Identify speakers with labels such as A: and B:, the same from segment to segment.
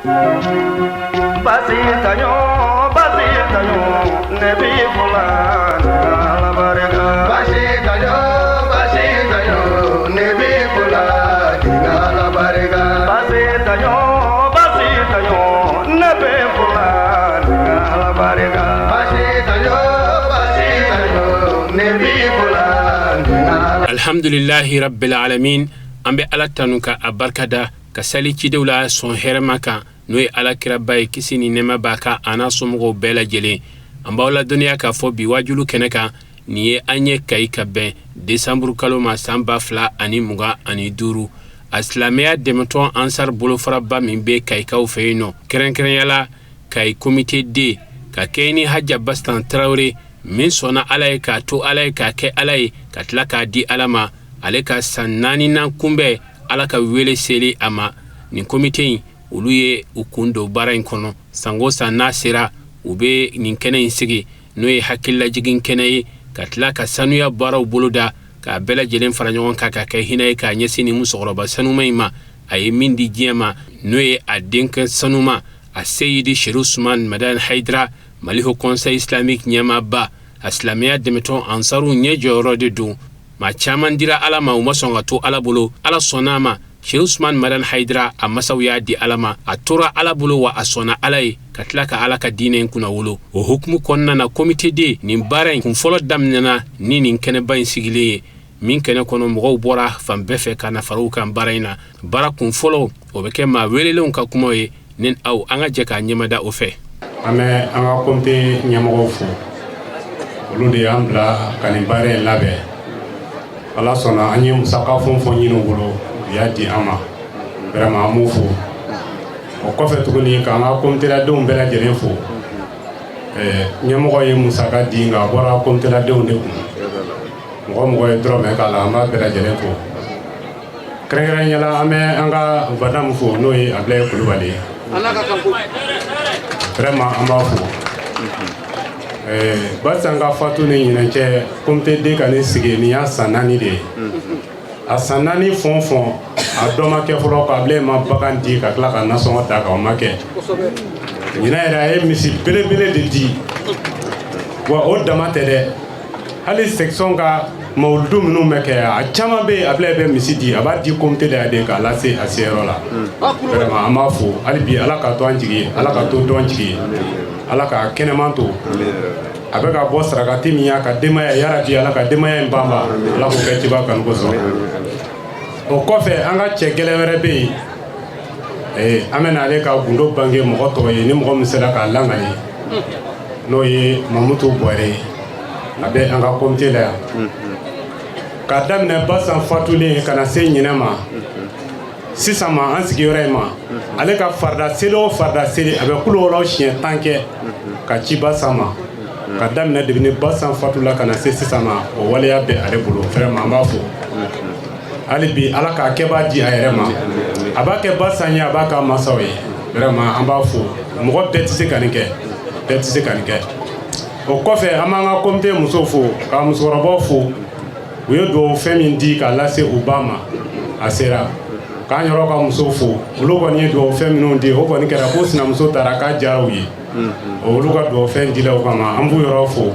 A: Basi taɲɔ, basi taɲɔ, ne b'i fo la, Ala barika. Basi taɲɔ, basi taɲɔ, ne b'i fo la, Ala barika. Basi taɲɔ, basi taɲɔ, ne b'i fo la, Ala barika. Basi taɲɔ, basi taɲɔ, ne b'i fo la.
B: Alhamdulilahi rabbil alamin. An bɛ Ala tanu ka a barikada, ka sali cidenw la sɔn hɛrɛma kan, n'o ye Ala kiraba ye, kisi ni nɛɛma b'a kan, a n'a somɔgɔw bɛɛ lajɛlen. An b'aw ladɔnniya k'a fɔ bi wajulu kɛnɛ kan, nin ye an ye Kayi ka bɛn desanburu kalo ma san 2025. A silamɛya dɛmɛtɔn Ansar bolofaraba min bɛ Kayikaw fɛ yen nɔ, kɛrɛnkɛrɛnya la Kayi comité D, ka kɛɲɛ ni Haja Bastan Tarawele min sɔnna Ala ye, k'a to Ala ye, k'a kɛ Ala ye, ka tila k'a di Ala ma, ale ka san naaninan kunbɛn, Ala ka wele seli a ma. Nin comité in, olu ye u kun don baara in kɔnɔ. Sango san n'a sera, u bɛ nin kɛnɛ in sigi, n'o ye hakililajigin kɛnɛ ye, ka tila ka sanuya baaraw boloda, k'a bɛɛ lajɛlen fara ɲɔgɔn kan, ka kɛ hinɛ ye k'a ɲɛsin ni musokɔrɔba sanuma in ma, a ye min di diɲɛ ma, n'o ye a denkɛ sanuma, a Seyidi Serifu Usman Madani Hayidara, Mali Haut Conseil islamique ɲɛmaaba. A silamɛya dɛmɛtɔn Ansaru ɲɛ jɔyɔrɔ de don. Maa caman dira Ala ma, u ma sɔn ka to Ala bolo. Ala sɔnna a ma. Serifu Usman Madani Hayidara, a masaw y'a di Ala ma, a tora Ala bolo, wa a sɔnna Ala ye, ka tila ka Ala ka diinɛ in kunna wolo. O hukumu kɔnɔna na, comité D nin baara in kun fɔlɔ daminɛna ni nin kɛnɛba in sigilen ye, min kɛnɛ kɔnɔ mɔgɔw bɔra fan bɛɛ fɛ ka na fara u kan baara in na. Baara kun fɔlɔ, o bɛ kɛ maa welelenw ka kumaw ye. Ni aw, an ka jɛ k'a ɲɛmada o fɛ.
C: An bɛ an ka comité ɲɛmɔgɔw fo, olu de y'an bila ka nin baara in labɛn. Ala sɔnna, an ye musaka fɛn o fɛn ɲini u bolo, u y'a di an ma. Vraiment, an b'u fo. O kɔfɛ tuguni, k'an ka comité ladenw bɛɛ lajɛlen fo. Ɲɛmɔgɔ ye musaka di, nka a bɔra comité ladenw de kun. Mɔgɔ mɔgɔ ye dɔrɔmɛ k'a la, an b'a bɛɛ lajɛlen fo. Kɛrɛnkɛrɛnnenya la, an bɛ an ka Vadamu fo, n'o ye Abilaye Kulubali ye. Vraiment, an b'a fo. Barisa n ka fatu ni ɲinɛ cɛ, comité D ka nin sigi, nin y'a san 4 de ye. A san 4 fɛn o fɛn, a dɔ ma kɛ fɔlɔ ko Abilaye ma bagan di ka tila ka nasɔngɔ d'a kan. O ma kɛ. Ɲinɛ yɛrɛ, a ye misi belebele de di. Wa o dama tɛ dɛ, hali section ka mawuludu minnu bɛ kɛ, a caman bɛ yen, Abilaye bɛ misi di, a b'a di comité de de k'a lase a seyɔrɔ la. Vraiment, an b'a fo hali bi. Ala k'a to an jigi ye, Ala ka to dɔn jigi ye, Ala ka kɛnɛman to. A bɛ ka bɔ sarakati min y'a ka denbaya, yarabi Ala ka denbaya in banba, Ala k'o kɛ ciba kanu kosɔn. O kɔfɛ, an ka cɛ gɛlɛn wɛrɛ bɛ yen, an bɛ n'ale ka gundo bange mɔgɔ tɔgɔ ye, ni mɔgɔ min sera k'a lakali, n'o ye Mamutu Bɔre ye. A bɛ an ka comité la yan. K'a daminɛ Basan fatulen ka na se ɲinɛ ma, sisan ma, an sigiyɔrɔ in ma, ale ka farida seli o farida seli, a bɛ kulo wɔlɔ siɲɛ 10 kɛ ka ci Basan ma. Ka daminɛ depuis ni Basan fatula ka na se sisan ma, o waleya bɛ ale bolo. Vraiment, an b'a fo hali bi. Ala k'a kɛbaa di a yɛrɛ ma, a b'a kɛ Basan ye, a b'a k'a masaw ye. Vraiment, an b'a fo. Mɔgɔ bɛɛ tɛ se ka nin kɛ, bɛɛ tɛ se ka nin kɛ. O kɔfɛ, an b'an ka comité musow fo, ka musokɔrɔbaw fo. U ye duwawu fɛn min di k'a lase u ba ma, a sera. K'an yɔrɔ ka musow fo, olu kɔni ye duwawu fɛn minnu di, o kɔni kɛra ko sinamuso taara k'a diyara u ye. Olu ka duwawu fɛn dila u kama, an b'u yɔrɔ fo.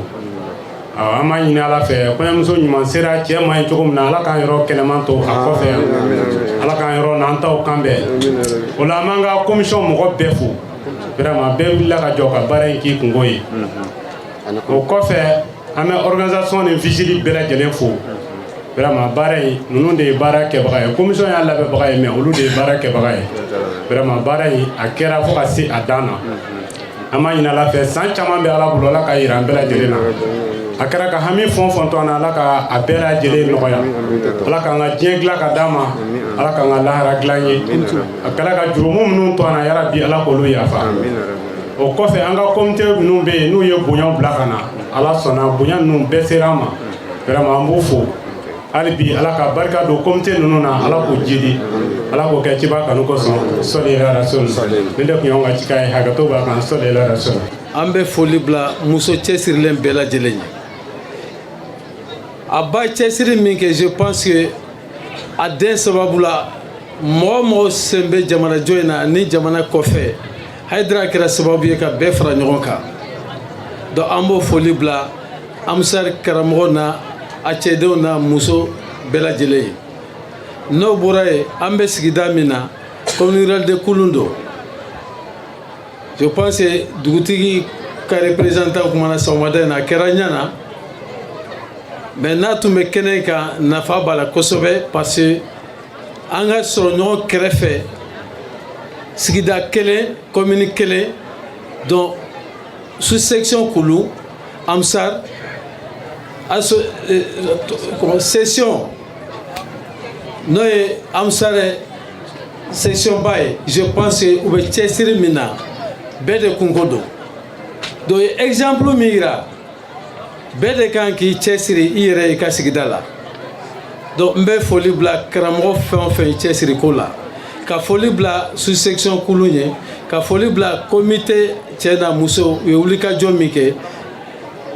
C: An b'a ɲini Ala fɛ, kɔɲɔmuso ɲuman sera cɛ ma ye cogo min na, Ala k'an yɔrɔ kɛnɛman to a kɔfɛ yan, Ala k'an yɔrɔ n'an taw kan bɛn. O la, an b'an ka commission mɔgɔ bɛɛ fo. Vraiment, bɛɛ wulila ka jɔ ka baara in k'i kungo ye. O kɔfɛ, an bɛ organisation ni vigile bɛɛ lajɛlen fo. Vraiment, baara in, ninnu de ye baara kɛbaga ye. Commission y'a labɛnbaga ye, mais olu de ye baara kɛbaga ye. Vraiment, baara in, a kɛra fo ka se a dan na. An b'a ɲini Ala fɛ, san caman bɛ Ala bolo, Ala ka yira an bɛɛ lajɛlen na. A kɛra ka hami fɛn o fɛn to an na, Ala ka a bɛɛ lajɛlen nɔgɔya. Ala k'an ka diɲɛ dilan ka d'an ma, Ala k'an ka lahara dilan ye. A kɛra ka jurumu minnu to an na, yarabi Ala k'olu yafa. O kɔfɛ, an ka comité minnu bɛ yen, n'u ye bonyaw bila ka na, Ala sɔnna, bonya ninnu bɛɛ sera an ma. Vraiment, an b'u fo hali bi. Ala ka barika don comité ninnu na, Ala k'o jidi, Ala k'o kɛ ciba kanu kosɔn. Sɔli ala rasul. Nin de tun y'anw ka cikan ye. Hakɛto b'a kan. Sɔli ala rasul.
D: An bɛ foli bila muso cɛsirilen bɛɛ lajɛlen ye. A ba cɛsiri min kɛ, je pense que a den sababu la. Mɔgɔ mɔgɔ sen bɛ jamanajɔ in na ni jamana kɔfɛ, Hayidara kɛra sababu ye ka bɛɛ fara ɲɔgɔn kan. Donc an b'o foli bila Amusari karamɔgɔ na, a cɛdenw na, muso bɛɛ lajɛlen ye. N'o bɔra yen, an bɛ sigida min na, commune rurale de Kulun don. Je pense que dugutigi ka représentant kumana sɔgɔmada in na, a kɛra ɲɛ na, mais n'a tun bɛ kɛnɛ kan, nafa b'a la kosɛbɛ, parce que an ka sɔrɔ ɲɔgɔn kɛrɛfɛ, sigida kelen, commune kelen. Donc sous section Kulu Amsar asso, section, n'o ye Amsar section ba ye, je pense que u bɛ cɛsiri min na, bɛɛ de kunko don. Donc exemple min yira, bɛɛ de kan k'i cɛsiri i yɛrɛ i ka sigida la. Donc n bɛ foli bila karamɔgɔ fɛn o fɛn cɛsiri ko la, ka foli bila sous section Kulu ye, ka foli bila comité cɛ n'a muso, u ye wulikajɔ min kɛ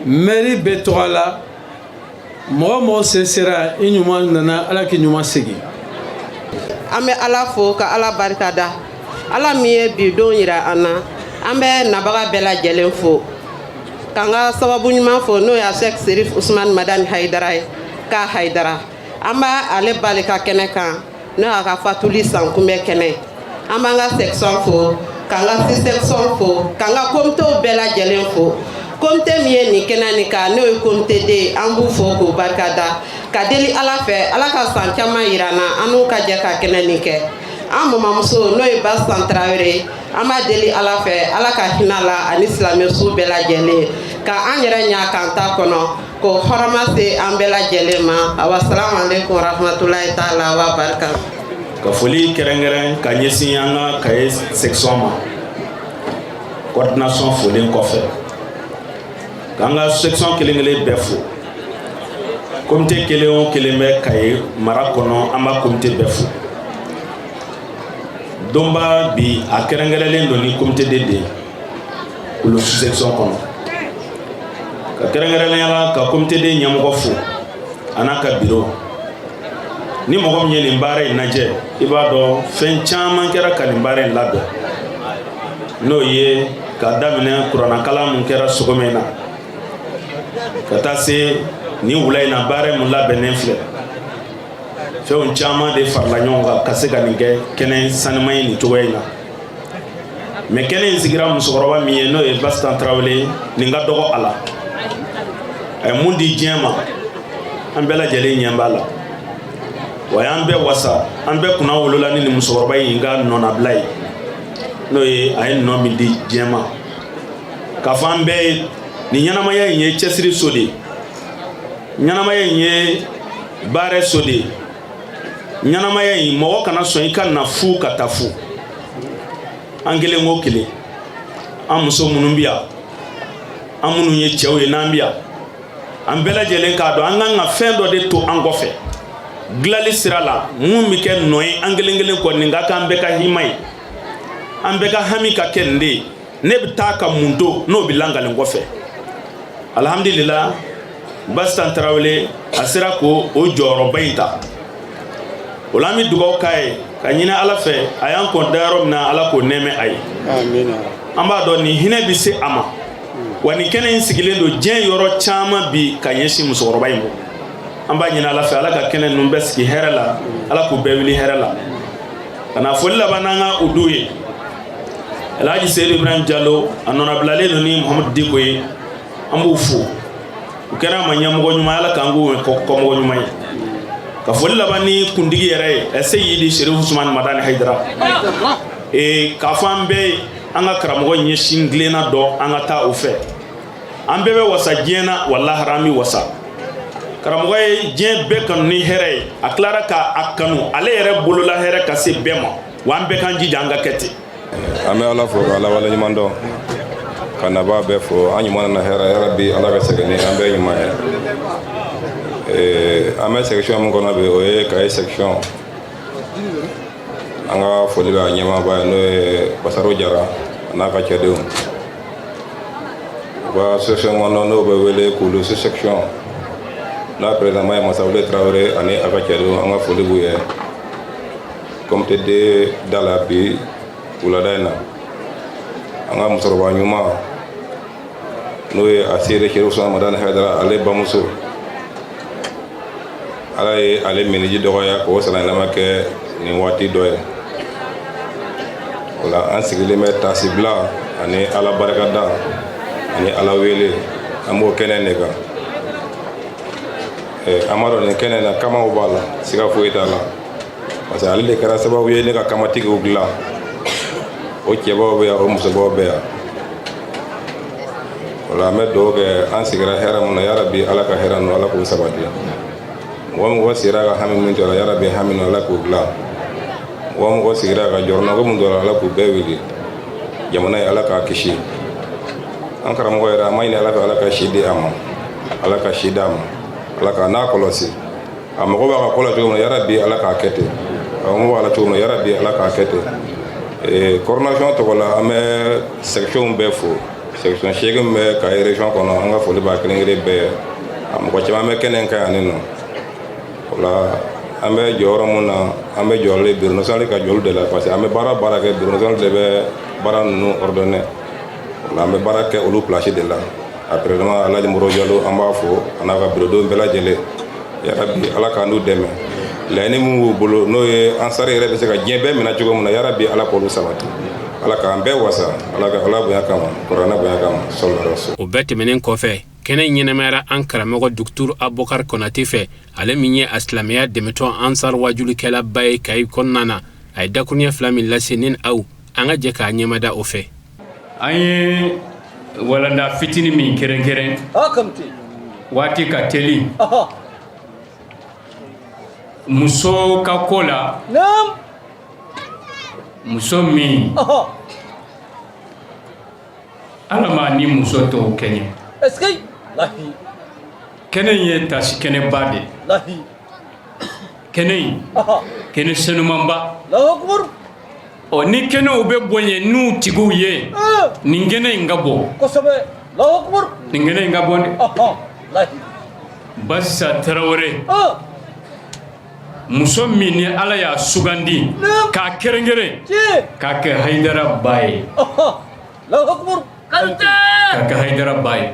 D: mairie bɛɛ tɔgɔ la. Mɔgɔ mɔgɔ sen sera, i ɲuman nana, Ala k'i ɲuman segin.
E: An bɛ Ala fo ka Ala barika da, Ala min ye bi don yira an na. An bɛ nabaga bɛɛ lajɛlen fo, k'an ka sababu ɲuman fo, n'o ye Sɛk Serif Usumani Madani Hayidara ye k'a Hayidara. An b'a ale bali ka kɛnɛ kan, n'o y'a ka fatuli san kunbɛ kɛnɛ. An b'an ka section fo, k'an ka sous-section fo, k'an ka komitew bɛɛ lajɛlen fo. Komite min ye nin kɛnɛ nin kan, n'o ye komite D, an b'u fo k'u barika da, ka deli Ala fɛ, Ala ka san caman yira an na, an n'u ka jɛ ka kɛnɛ nin kɛ. An mamamuso, n'o ye Basitan Tarawele, an b'a deli Ala fɛ, Ala ka hinɛ la ani silamɛsu bɛɛ lajɛlen, ka an yɛrɛ ɲa k'an ta kɔnɔ, k'o hɔrɔma se an bɛɛ lajɛlen ma. Awa, salamu aleykum warahmatulahi taala wa barika.
F: Ka foli kɛrɛnkɛrɛn ka ɲɛsin an ka Kaye section ma, coordination folen kɔfɛ, k'an ka section kelen kelen bɛɛ fo. Comité kelen o kelen bɛ Kaye mara kɔnɔ, an b'a comité bɛɛ fo. Donba bi, a kɛrɛnkɛrɛnlen don ni comité de ye Kulu section kɔnɔ, ka kɛrɛnkɛrɛnnenya la ka comité de ɲɛmɔgɔ fo, a n'a ka bureau. Ni mɔgɔ min ye nin baara in lajɛ, i b'a dɔn fɛn caman kɛra ka nin baara in labɛn, n'o ye ka daminɛ kuranakalan mun kɛra sɔgɔma in na, ka taa se nin wula in na. Baara mun labɛnnen filɛ, fɛnw caman de farala ɲɔgɔn kan ka se ka nin kɛ kɛnɛ sanuman ye nin cogoya in na. Mais kɛnɛ in sigira musokɔrɔba min ye, n'o ye Basitan Tarawele, nin ka dɔgɔ a la. A ye mun di diɲɛ ma, an bɛɛ lajɛlen ɲɛ b'a la. Wa y'an bɛɛ wasa, an bɛɛ kunna wolola ni nin musokɔrɔba in ka nɔnabila ye, n'o ye a ye nɔ min di diɲɛ ma, k'a fɔ an bɛɛ ye nin ɲɛnamaya in ye cɛsiri so de ye, ɲɛnamaya in ye baara so de ye. Ɲɛnamaya in, mɔgɔ kana sɔn i ka na fu ka taa fu. An kelen o kelen, an muso minnu bi yan, an minnu ye cɛw ye n'an bi yan, an bɛɛ lajɛlen k'a dɔn an kan ka fɛn dɔ de to an kɔfɛ dilali sira la, mun bɛ kɛ nɔ ye an kelen kelen kɔ. Nin ka k'an bɛɛ ka hima ye, an bɛɛ ka hami ka kɛ nin de ye: ne bɛ taa ka mun to n'o bɛ lankalen kɔfɛ? Alihamudulila, Basitan Tarawele a sera k'o o jɔyɔrɔba in ta. O la, an bɛ dugawu k'a ye ka ɲini Ala fɛ, a y'an kɔn dayɔrɔ min na, Ala k'o nɛɛmɛ a ye. An b'a dɔn nin hinɛ bɛ se a ma. Wa nin kɛnɛ in sigilen don diɲɛ yɔrɔ caman bi ka ɲɛsin musokɔrɔba in ma. An b'a ɲini Ala fɛ, Ala ka kɛnɛ ninnu bɛɛ sigi hɛrɛ la, Ala k'u bɛɛ wuli hɛrɛ la. Ka na foli laban n'an ka o du ye, Alhaji Seyidu Ibrahim Jalo, a nɔnabilalen don ni Muhamadu Diko ye. An b'u fo, u kɛra a ma ɲɛmɔgɔ ɲuman, Ala k'an k'u kɔmɔgɔ ɲuman ye. Ka foli laban ni kuntigi yɛrɛ ye, Seyidi Serifu Usumani Madani Hayidara, k'a fɔ an bɛɛ ye, an ka karamɔgɔ ɲɛsin tilenna dɔn, an ka taa o fɛ, an bɛɛ bɛ wasa diɲɛ na, walahara an bɛ wasa. Karamɔgɔ ye diɲɛ bɛɛ kanu ni hɛrɛ ye, a tilara k'a kanu ale yɛrɛ bolola hɛrɛ ka se bɛɛ ma. Wa an bɛɛ k'an jija an ka kɛ ten.
G: An bɛ Ala fo ka Ala waleɲuman dɔn, ka nabaa bɛɛ fo. An ɲuman na hɛrɛ hɛrɛ bi, Ala bɛ segin ni an bɛɛ ɲuman ye. An bɛ section min kɔnɔ bi, o ye Kaye section. An ka foli bɛ a ɲɛmaaba ye, n'o ye Basaro Jara, a n'a ka cɛdenw. U ka section kɔnɔ, n'o bɛ wele Kulu section, n'a président ye Masawule Tarawele ani a ka cɛdenw, an ka foli b'u ye. Comité D da la bi wulada in na. An ka musokɔrɔba ɲuman, n'o ye a seyidi Chérif Ousmane Madani Haidara, ale bamuso, Ala ye ale miniji dɔgɔya k'o sannayɛlɛma kɛ nin waati dɔ ye. O la, an sigilen bɛ tasibila ani Ala barikada ani Ala wele, an b'o kɛnɛ de kan. An b'a dɔn nin kɛnɛ na, kamaw b'a la, siga foyi t'a la, parce que ale de kɛra sababu ye ne ka kamatigiw dilan. O cɛbaw bɛ yan, o musobaw bɛ yan. O la, an bɛ dugawu kɛ. An sigira hɛrɛ mun na, yarabi Ala ka hɛrɛ ninnu, Ala k'u sabati. Mɔgɔ mɔgɔ sigira ka hami min to la, yarabi hami ninnu, Ala k'u dilan. Mɔgɔ mɔgɔ sigira ka jɔrɔnako min to la, Ala k'u bɛɛ wuli. Jamana ye, Ala k'a kisi. An karamɔgɔ yɛrɛ, an ma ɲini Ala fɛ, Ala ka si di a ma, Ala ka si d'a ma, Ala k'a n'a kɔlɔsi. A mago b'a ka ko la cogo min na, yarabi Ala k'a kɛ ten. A mago b'a la cogo min na, yarabi Ala k'a kɛ ten. Coordination tɔgɔ la, an bɛ section bɛɛ fo. Section 8 bɛ Kayi région kɔnɔ, an ka foli b'a kelen kelen bɛɛ ye. A mɔgɔ caman bɛ kɛnɛ kan yan nin nɔ. O la, an bɛ jɔyɔrɔ mun na, an bɛ jɔyɔrɔ bureau national ka jɔli de la, parce que an bɛ baara baara kɛ, bureau national de bɛ baara ninnu ordonné. O la, an bɛ baara kɛ olu place de la. A président Alhaji Modibo Jalo, an b'a fo, a n'a ka bureau bɛɛ lajɛlen. Yarabi Ala k'an n'u dɛmɛ. Laɲini min b'u bolo, n'o ye Ansar yɛrɛ bɛ se ka diɲɛ bɛɛ minɛ cogo min na, yarabi Ala k'olu sabati. Ala k'an bɛɛ wasa, Ala ka Ala bonya kama, kuranɛ bonya kama, sɔlɔ.
B: O bɛɛ tɛmɛnen kɔfɛ, kɛnɛ ɲɛnɛmayara an karamɔgɔ Docteur Abubakar Konate fɛ, ale min ye a silamɛya dɛmɛtɔn Ansar wajulikɛlaba ye Kayi kɔnɔna na. A ye dakuruɲɛ 2 min lase ne ni aw, an ka jɛ k'a ɲɛmada o fɛ.
H: An ye walanda fitinin min kɛrɛnkɛrɛn, waati ka teli, muso ka ko la, muso min Ala ma ni muso tɔw kɛɲɛ. Kɛnɛ in ye tasi kɛnɛba de, kɛnɛ in kɛnɛ senumanba. Ɔ, ni kɛnɛw bɛ bonya n'u tigiw ye, nin kɛnɛ in ka bon, nin kɛnɛ in ka bon dɛ. Basisa Tarawele, muso min ni Ala y'a sugandi k'a kɛrɛnkɛrɛn k'a kɛ Hayidara ba ye, k'a kɛ Hayidara ba ye,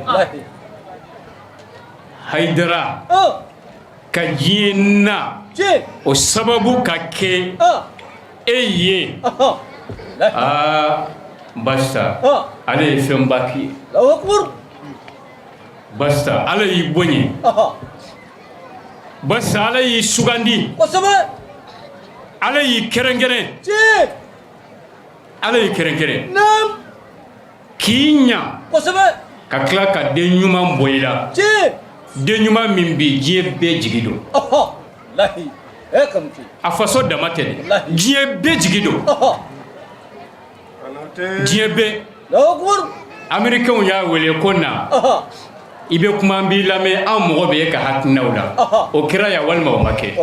H: Hayidara ka diɲɛ na, o sababu ka kɛ e ye. Aa Basisa, ale ye fɛnba k'i ye. Basisa, Ala y'i bonya. Basisa, Ala y'i sugandi, Ala y'i kɛrɛnkɛrɛn, Ala y'i kɛrɛnkɛrɛn k'i ɲa, ka tila ka den ɲuman bɔ i la, den ɲuman min bi diɲɛ bɛɛ jigi don. A faso dama tɛ dɛ, diɲɛ bɛɛ jigi don, diɲɛ bɛɛ. Américains y'a wele ko na, i bɛ kuma, an b'i lamɛn, an mɔgɔ bɛ e ka hakilinaw la. O kɛra yan walima o ma kɛ?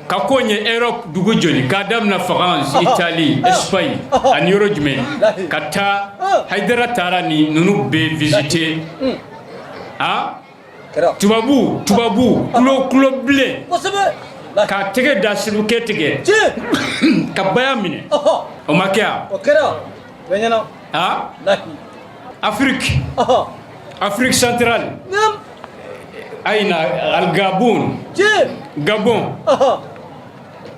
H: Ka ko ɲɛ Europe dugu joli, k'a daminɛ France, Italie, Espagne ani yɔrɔ jumɛn, ka taa Hayidara taara ni ninnu bɛɛ visiter. Ah, tubabu tubabu kulo kulo bilen k'a tɛgɛ da sirukɛ tigɛ ka baya minɛ, o ma kɛ yan? Ah, Afrique, Afrique centrale, ayina al Gabon, Gabon,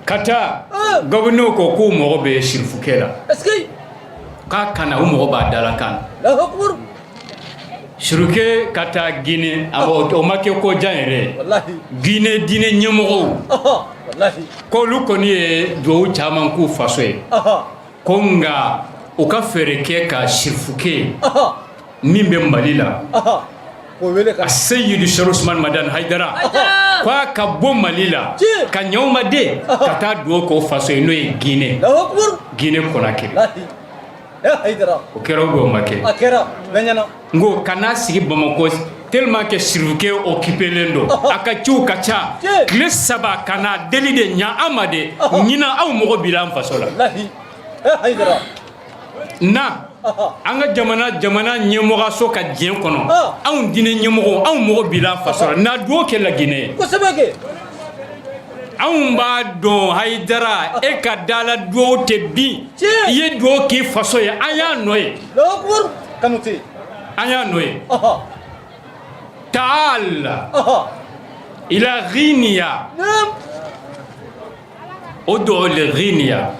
H: ka taa Gabonɛw ko k'u mago bɛ sirifukɛ la, k'a kana, u mago b'a dalakan na. Sirikɛ ka taa Guinée, o ma kɛ ko jan yɛrɛ. Guinée diinɛ ɲɛmɔgɔw k'olu kɔni ye dugawu caman k'u faso ye, ko nka u ka fɛɛrɛ kɛ ka sirifukɛ min bɛ Mali la, a Seyidu Sɛki Usumani Madani Hayidara, k'a ka bɔ Mali la ka ɲɛw ma den ka taa dugawu k'o faso ye, n'o ye Guinée, Guinée Conakry. O kɛra ou bien o ma kɛ? N ko ka n'a sigi Bamakɔ, tellement que sirifukɛ occupé don, a ka ciw ka ca, tile 3 ka n'a deli de ɲa an ma de ɲinan, aw mago b'i la an faso la. Na an ka jamana ɲɛmɔgɔso ka diɲɛ kɔnɔ, anw diinɛ ɲɛmɔgɔ, anw mago b'i la an faso la, na dugawu kɛ la Guinée ye. Anw b'a dɔn Hayidara, e ka dala duwawu tɛ bin. I ye duwawu k'i faso ye, an y'a nɔ ye, an y'a nɔ ye. Taal ila Guinea, ud'u li Guinea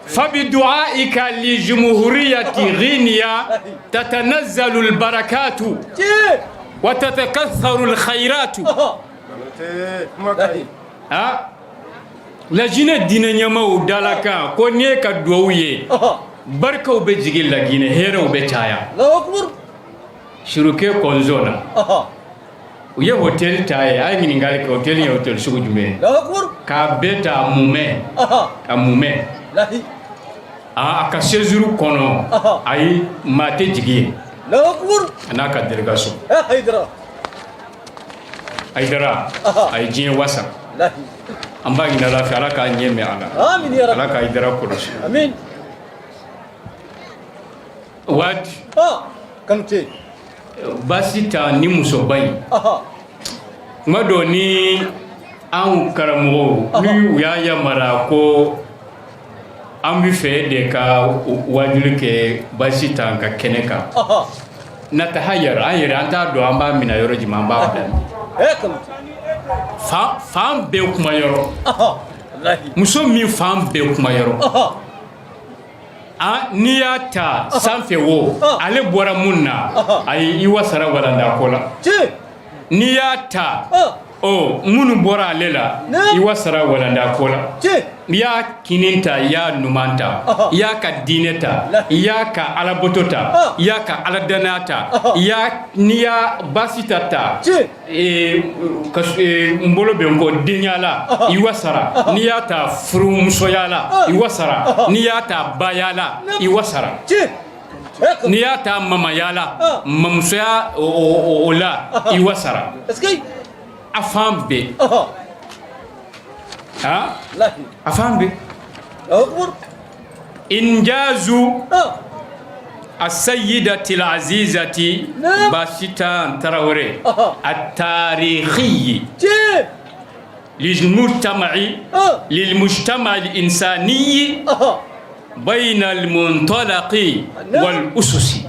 H: فبدعائك لجمهورية غينيا تتنزل البركات وتتكثر الخيرات. Ha, Laginɛ diinɛ ɲɛmaw dalakan ko n'i ye ka duwawu ye, barikaw bɛ jigin Laginɛ, hɛrɛw bɛ caya. Suruke kɔnzɔn na, u ye hôtel ta ye. A ye ɲininkali kɛ, hôtel ye hôtel sugu jumɛn ye k'a bɛɛ ta mumɛ a mumɛ a ka séjour kɔnɔ? Ayi, maa tɛ jigin yen, a n'a ka délégation. Hayidara, a ye diɲɛ wasa. An b'a ɲini Ala fɛ, Ala k'a ɲɛ mɛn a la, Ala ka Hayidara kɔlɔsi. Waati baasi ta ni musoba in, kuma dɔ ni anw karamɔgɔw ni u y'a yamara ko an bɛ fɛ de ka wajuli kɛ baasi ta ka kɛnɛ kan, natahayar, an yɛrɛ an t'a dɔn an b'a minɛ yɔrɔ jumɛn, an b'a bila fan bɛɛ kuma yɔrɔ. Muso min fan bɛɛ kuma yɔrɔ, n'i y'a ta sanfɛ wo, ale bɔra mun na? Ayi, i wasara walanda ko la. N'i y'a ta ɔ, minnu bɔra ale la, i wasara walanda ko la. N'i y'a kinin ta, i y'a numan ta, i y'a ka diinɛ ta, i y'a ka alabato ta, i y'a ka aladanaya ta, i y'a n'i y'a baasi ta ta, n bolo bɛ n kɔ denya la, i wasara. N'i y'a ta furumusoya la, i wasara. N'i y'a ta baya la, i wasara. N'i y'a ta mamaya la, mamusoya o la, i wasara. A fan bɛɛ, a fan bɛɛ. Injazu السيدة العزيزة Basitan Traoré التاريخي للمجتمع الإنساني بين المنطلق والأسس.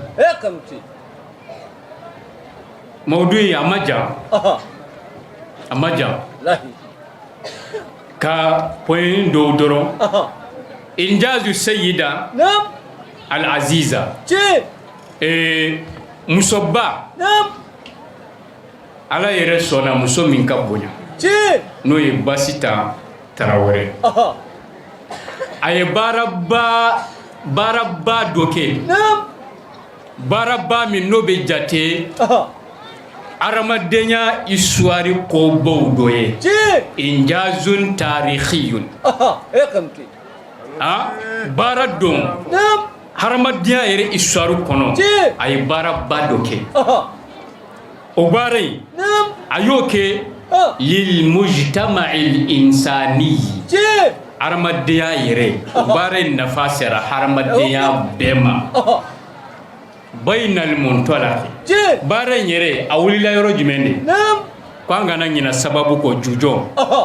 H: Mawudu, a ma jan, a ma jan, ka point dɔw dɔrɔn. Injazu Sayyida Al-Aziza, musoba Ala yɛrɛ sɔnna muso min ka bonya, n'o ye Basitan Tarawele, a ye baaraba dɔ kɛ, baaraba min n'o bɛ jate hadamadenya histoire kobaw dɔ ye, injazun tarihiyun. A baara don hadamadenya yɛrɛ histoire kɔnɔ, a ye baaraba dɔ kɛ. O baara in, a y'o kɛ lilmujtama'il insani, hadamadenya yɛrɛ. O baara in nafa sera hadamadenya bɛɛ ma. Bainal muntalaqi, baara in yɛrɛ, a wulila yɔrɔ jumɛn de? Ko an kana ɲina sababu kɔ, jujɔn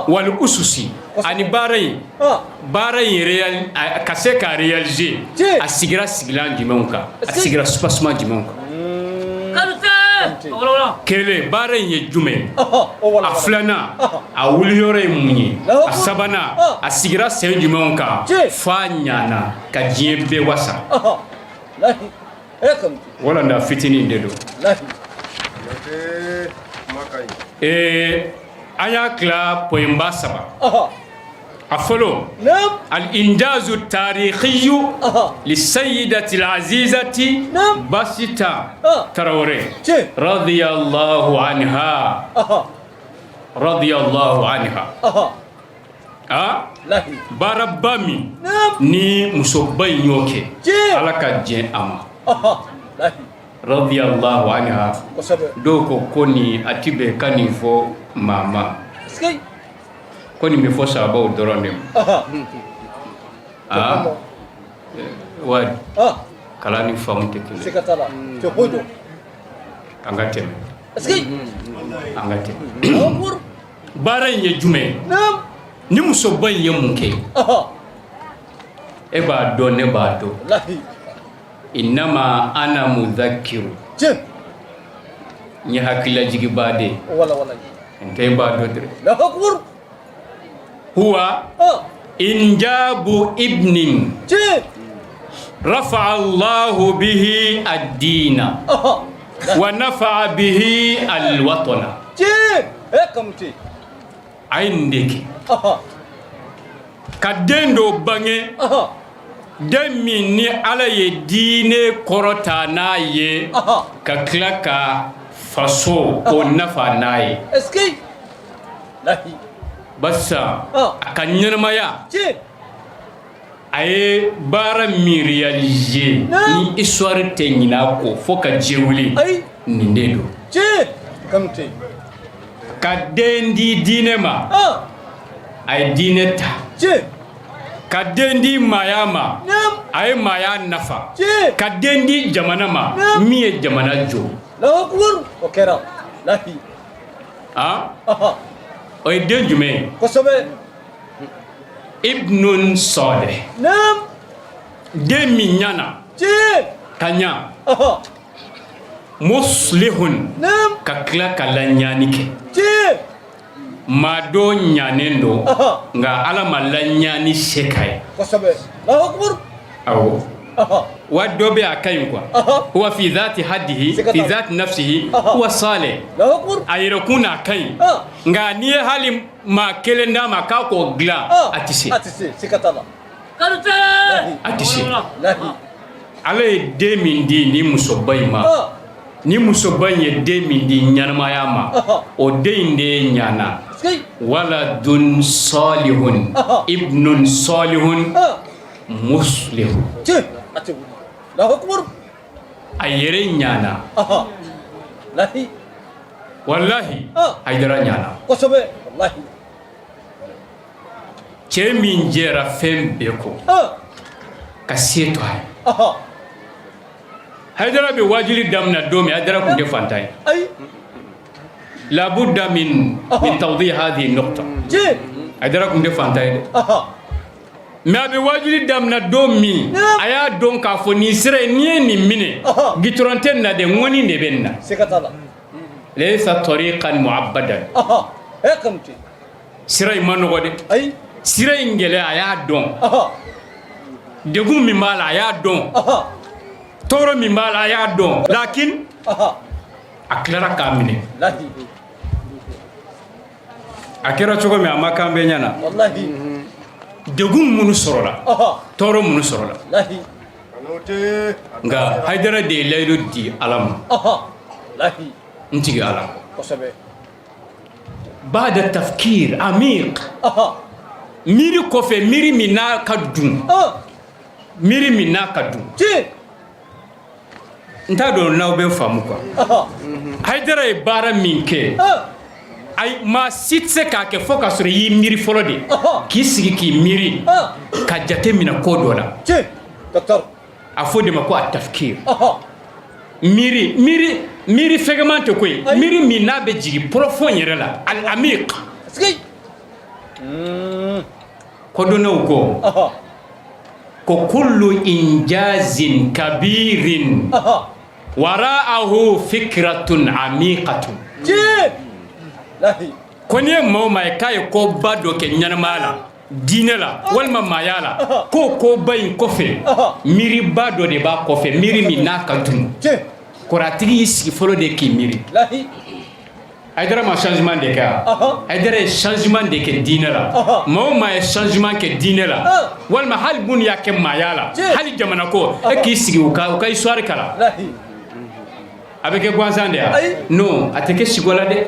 H: wal ususi, ani baara in ka se k'a réaliser, a sigira sigilan jumɛnw kan, a sigira soubassement jumɛnw kan? Kelen, baara in ye jumɛn ye? A filanan, a wuli yɔrɔ ye mun ye? A sabanan, a sigira sen jumɛnw kan f'a ɲana ka diɲɛ bɛɛ wasa? Walanda fitinin de don. An y'a tila point ba saba. A fɔlɔ, al-injazu tarikhiyu lisayidati al-azizati Basita Tarawele radiyallahu anha, radiyallahu anha. A baaraba min ni musoba in y'o kɛ, Ala ka jɛn a ma, radiyallahu anha. Dɔw ko ko nin a ti bɛn ka nin fɔ maa ma, ko nin bɛ fɔ sabaw dɔrɔn de ma. Aa, wa kalan ni faamu tɛ kelen. An ka tɛmɛ, an ka tɛmɛ. Baara in ye jumɛn ye? Ni musoba in ye mun kɛ? E b'a dɔn, ne b'a dɔn. Innama ana mudhakiru, n ye hakililajigibaa de ye. N tɛ, e b'a dɔn dɛ. Huwa injabu ibnin rafa'a Allahu bihi ad-dina wa nafa'a bihi al-watana. A ye nin de kɛ ka den dɔ bange, den min ni Ala ye diinɛ kɔrɔta n'a ye, ka tila ka faso o nafa n'a ye. Barisa a ka ɲɛnamaya, a ye baara min réaliser, ni histoire tɛ ɲinɛ a kɔ fo ka diɲɛ wuli, nin de don. Ka den di diinɛ ma, a ye diinɛ ta. Ka den di maaya ma, a ye maaya nafa. Ka den di jamana ma, min ye jamana jɔ. O ye den jumɛn ye? Ibnun salih, den min ɲana ka ɲa, muslihun, ka tila ka laɲani kɛ. Maa dɔ ɲanen don, nka Ala ma laɲani se k'a ye. Awɔ, wa dɔ bɛ a ka ɲi quoi. Huwa fi dhati haddihi, fi dhati nafsihi huwa salih, a yɛrɛkun n'a ka ɲi, nka n'i ye hali maa kelen d'a ma k'a k'o dilan, a tɛ se, a tɛ se. Ala ye den min di ni musoba in ma, ni musoba in ye den min di ɲɛnamaya ma, o den in de ɲana. Waladun salihun, ibnun salihun muslihun. A yɛrɛ ɲana, walahi, Hayidara ɲana. Cɛ min jɛra fɛn bɛɛ kɔ ka se to a ye. Hayidara bɛ wajuli daminɛ don min, Hayidara tun tɛ fantan ye. Labudda min tawdih hadhihi nukta. Hayidara tun tɛ fantan ye dɛ, mais a bɛ wajuli daminɛ don min, a y'a dɔn k'a fɔ nin sira in, n'i ye nin minɛ, gitɔrɔn tɛ nin na dɛ, ŋɔni de bɛ nin na. Laysa tariqan mu'abbadan. Sira in ma nɔgɔ dɛ, sira in gɛlɛya a y'a dɔn, degun min b'a la a y'a dɔn, tɔɔrɔ min b'a la a y'a dɔn, lakin a tilara k'a minɛ. A kɛra cogo min, a ma kan bɛɛ ɲɛna. Degun minnu sɔrɔla, tɔɔrɔ minnu sɔrɔla, nka Hayidara de ye layidu di Ala ma. N tigi Ala, bada tafkir amiq, miiri kɔfɛ, miiri min n'a ka dun, miiri min n'a ka dun. N t'a dɔn n'aw bɛ faamu quoi. Hayidara ye baara min kɛ, ayi, maa si tɛ se k'a kɛ fo k'a sɔrɔ i y'i miiri fɔlɔ de, k'i sigi k'i miiri ka jate minɛ ko dɔ la. A fɔ de ma ko a tafkir, miiri. Miiri, miiri fɛgɛman tɛ koyi, miiri min n'a bɛ jigin profond yɛrɛ la, al amiq. Kodɔnnaw ko kullu injazin kabirin wara'ahu fikratun amiqatun. Ko n'i ye maa o maa ye k'a ye koba dɔ kɛ ɲɛnamaya la, diinɛ la walima maaya la, k'o koba in kɔfɛ, miiriba dɔ de b'a kɔfɛ, miiri min n'a ka dun. Kɔrɔtigi y'i sigi fɔlɔ de k'i miiri. Hayidara ma changement de kɛ wa? Hayidara ye changement de kɛ diinɛ la. Maa o maa ye changement kɛ diinɛ la, walima hali minnu y'a kɛ maaya la, hali jamana ko, e k'i sigi u ka histoire kalan, a bɛ kɛ gansan de ya? Non, a tɛ kɛ siko la dɛ.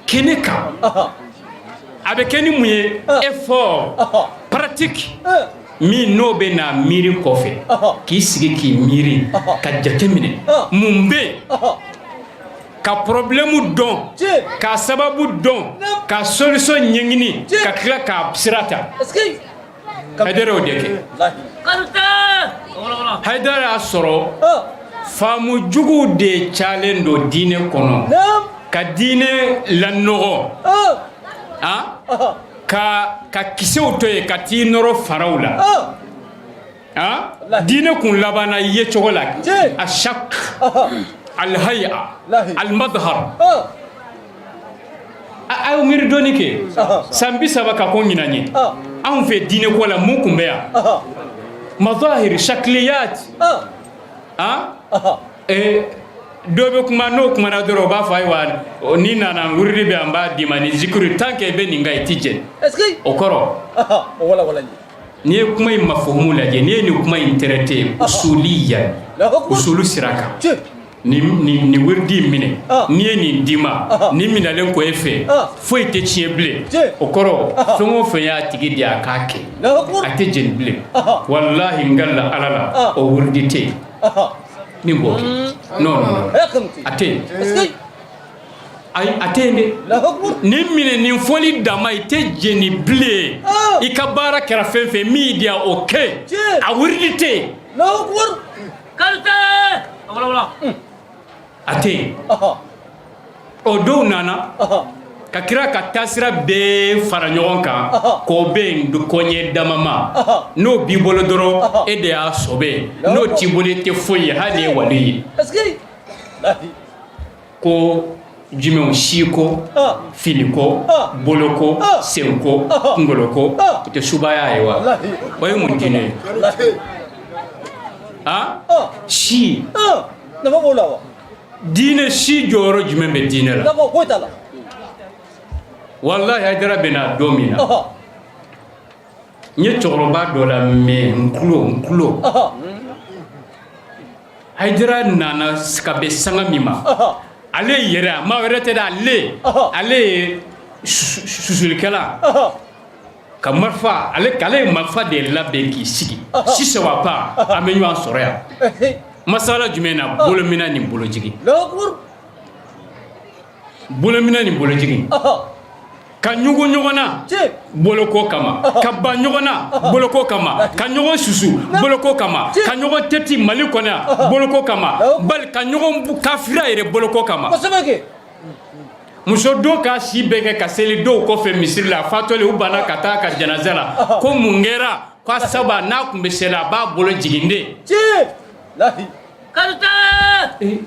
H: Kɛnɛ kan, a bɛ kɛ ni mun ye? Effort pratique min n'o bɛ na miiri kɔfɛ, k'i sigi k'i miiri ka jate minɛ mun bɛ yen, ka problème dɔn, ka sababu dɔn, ka solution ɲɛɲini, ka tila k'a sira ta. Hayidara y'o de kɛ. Hayidara y'a sɔrɔ faamu juguw de calen don diinɛ kɔnɔ. Ka diinɛ lanɔgɔ, han, ka kisɛw to yen ka t'i nɔrɔ faraw la, han. Diinɛ kun labanna yecogo la, الشكل الهيئة المظهر. A y'aw miiri dɔɔni kɛ san 30 ka ko ɲinan ye anw fɛ diinɛ ko la, mun kun bɛ yan? مظاهر شكليات. Han, dɔ bɛ kuma, n'o kumana dɔrɔn, o b'a fɔ: ayiwa, n'i nana, wurudi bɛ yan, n b'a d'i ma, ni zikiri, tant que i bɛ nin kan, i ti jɛn. O kɔrɔ, n'i ye kuma in مفهوم lajɛ, n'i ye nin kuma in traité أصوليا, usulu sira kan, ni wurudi in minɛ, n'i ye nin d'i ma, nin minɛlen kɔ e fɛ, foyi tɛ tiɲɛ bilen. O kɔrɔ, fɛn o fɛn y'a tigi di a k'a kɛ, a tɛ jɛni bilen. Walahi, n ka la Ala la, o wurudi tɛ yen min b'o kɛ. Non, non, non, a tɛ yen. Ayi, a tɛ yen dɛ. Nin minɛ, nin fɔli dama, i tɛ jɛni bilen. I ka baara kɛra fɛn fɛn min y'i diya, o kɛ, a wurudi tɛ yen, a tɛ yen. O dɔw nana ka kira ka taasira bɛɛ fara ɲɔgɔn kan k'o bɛ yen kɔɲɛ dama ma. N'o b'i bolo dɔrɔn, e de y'a sɔbɛ. N'o t'i bolo, i tɛ foyi ye, hali ni ye wali ye. Ko jumɛnw? Siko, finiko, boloko, senko, kunkoloko, o tɛ subaya ye wa? O ye mun diinɛ ye? Han, si diinɛ, si jɔyɔrɔ jumɛn bɛ diinɛ la? Walahi, Hayidara bɛ na don min na, n ye cɛkɔrɔba dɔ la mɛn n kulo. Hayidara nana ka bɛn sanga min ma, ale yɛrɛ, a maa wɛrɛ tɛ dɛ, ale ye susulikɛla ka marifa, ale ye marifa de labɛn k'i sigi. Si ça va pas, an bɛ ɲɔgɔn sɔrɔ yan. Masala jumɛn na? Bolominɛ ni bolojigin, bolominɛ ni bolojigin, ka ɲugu ɲɔgɔn na boloko kama, ka ban ɲɔgɔn na boloko kama, ka ɲɔgɔn susu boloko kama, ka ɲɔgɔn tɛti Mali kɔnɔ yan boloko kama, bali ka ɲɔgɔn kafira yɛrɛ boloko kama. Muso dɔw ka si bɛɛ kɛ ka seli dɔw kɔfɛ misiri la, a fatɔlen, u banna ka taa ka janaza la. Ko mun kɛra? Ko a saba n'a tun bɛ seli, a b'a bolo jigin de.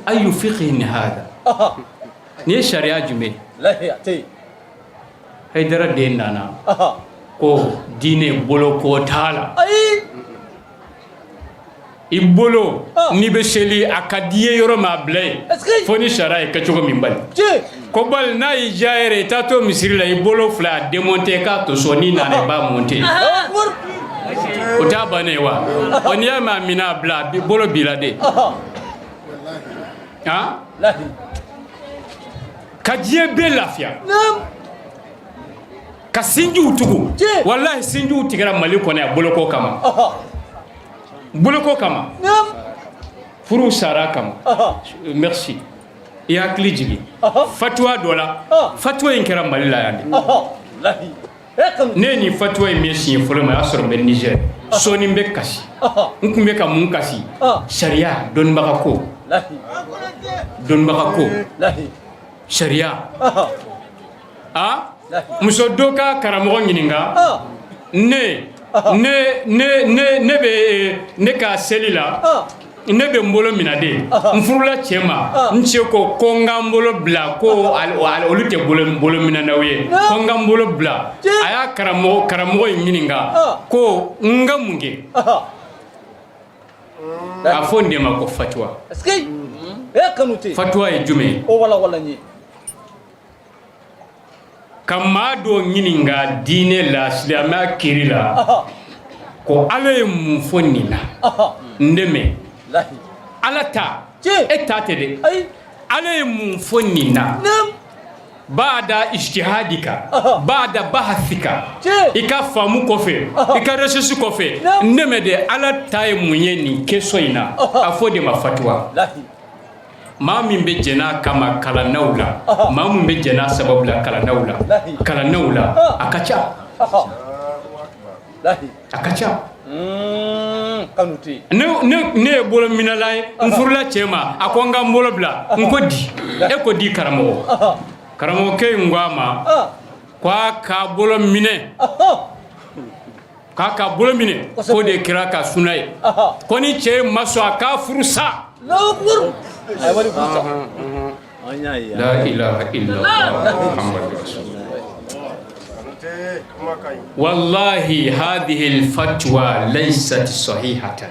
H: أي فقه هذا؟ Nin ye sariya jumɛn? Hayidara den nana ko diinɛ boloko t'a la. I bolo, n'i bɛ seli, a ka di i ye yɔrɔ min, a bila yen, fo ni sariya ye kɛcogo min bali. Ko bali n'a y'i diya yɛrɛ, i taa to misiri la, i bolo fila a démonter k'a to so, n'i nana, i b'a monter. O t'a bannen ye wa? Ɔ, n'i y'a mɛn a minɛ, a bila, a bolo b'i la de. Han, ka diɲɛ bɛɛ lafiya, ka sinjiw tugu. Walahi, sinjiw tigɛra Mali kɔnɔ yan boloko kama, boloko kama, furu sara kama. Merci, i hakili jigin fatuwa dɔ la. Fatuwa in kɛra Mali la yan de. Ne ye nin fatuwa in mɛn siɲɛ fɔlɔ ma, o y'a sɔrɔ n bɛ Niger. Sɔɔni n bɛ kasi. N tun bɛ ka mun kasi? Sariya dɔnnibaga ko, dɔnnibaga ko sariya. A muso dɔ ka karamɔgɔ ɲininka: ne bɛ ne ka seli la, ne bɛ n bolo minɛ de. N furula cɛ ma, n cɛ ko ko n ka n bolo bila, ko olu tɛ bolo minɛnaw ye, ko n ka n bolo bila. A y'a karamɔgɔ in ɲininka ko n ka mun kɛ? A fɔ nin de ma ko fatuwa. Fatuwa ye jumɛn ye? Ka maa dɔ ɲininka diinɛ la, silamɛya kiri la, ko Ala ye mun fɔ nin na? N dɛmɛ. Ala ta, e ta tɛ dɛ. Ala ye mun fɔ nin na? بعد اجتهادك بعد بحثك, i ka faamu kɔfɛ, i ka recherche kɔfɛ, n dɛmɛ de, Ala ta ye mun ye nin question in na? A fɔ de ma fatuwa. Maa min bɛ jɛn n'a kama kalannaw la, maa min bɛ jɛn n'a sababu la kalannaw la, kalannaw la, a ka ca, a ka ca. Ne ye bolominɛla ye, n furula cɛ ma, a ko n ka n bolo bila, n ko di. E ko di karamɔgɔ? Karamɔgɔkɛ in ko a ma ko a k'a bolo minɛ, k'a ka bolo minɛ, k'o de kira ka suna ye, ko ni cɛ ma sɔn, a k'a furu sa. La ilaha illallah Muhammadu rasulullah. Wallahi, hadhihi alfatwa laysat sahihatan.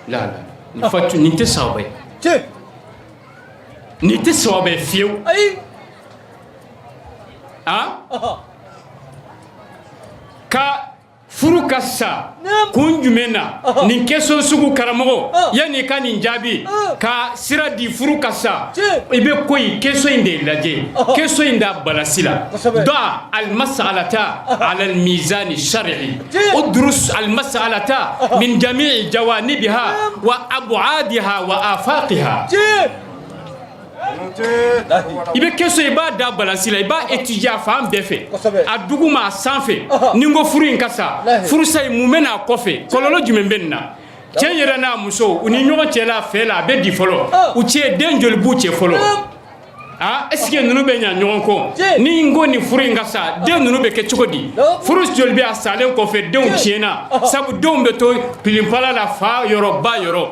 H: La la, nin fatu nin tɛ sawaba ye, nin tɛ sawaba ye fiyewu. Ah, ka furu ka sa kun jumɛn na? Nin question sugu, karamɔgɔ, yanni i ka nin jaabi ka sira di furu ka sa, i bɛ ko in question in de lajɛ, question in da balance la. ضع المسألة على الميزان الشرعي، ادرس المسألة من جميع جوانبها وأبعادها وآفاقها. I bɛ question, i b'a da balance la, i b'a étudier a fan bɛɛ fɛ, a duguma, a sanfɛ. Ni n ko furu in ka sa, furusa in mun bɛ n'a kɔfɛ? Kɔlɔlɔ jumɛn bɛ nin na? Cɛ yɛrɛ n'a muso, u ni ɲɔgɔn cɛ la fɛ la, a bɛ di fɔlɔ? U cɛ den joli b'u cɛ fɔlɔ? Ah, est ce que ninnu bɛ ɲa ɲɔgɔn kɔ? Ni n ko nin furu in ka sa, den ninnu bɛ kɛ cogo di? Furu joli bɛ a salen kɔfɛ, denw tiɲɛna, sabu denw bɛ to pilinpala la fa yɔrɔ, ba yɔrɔ.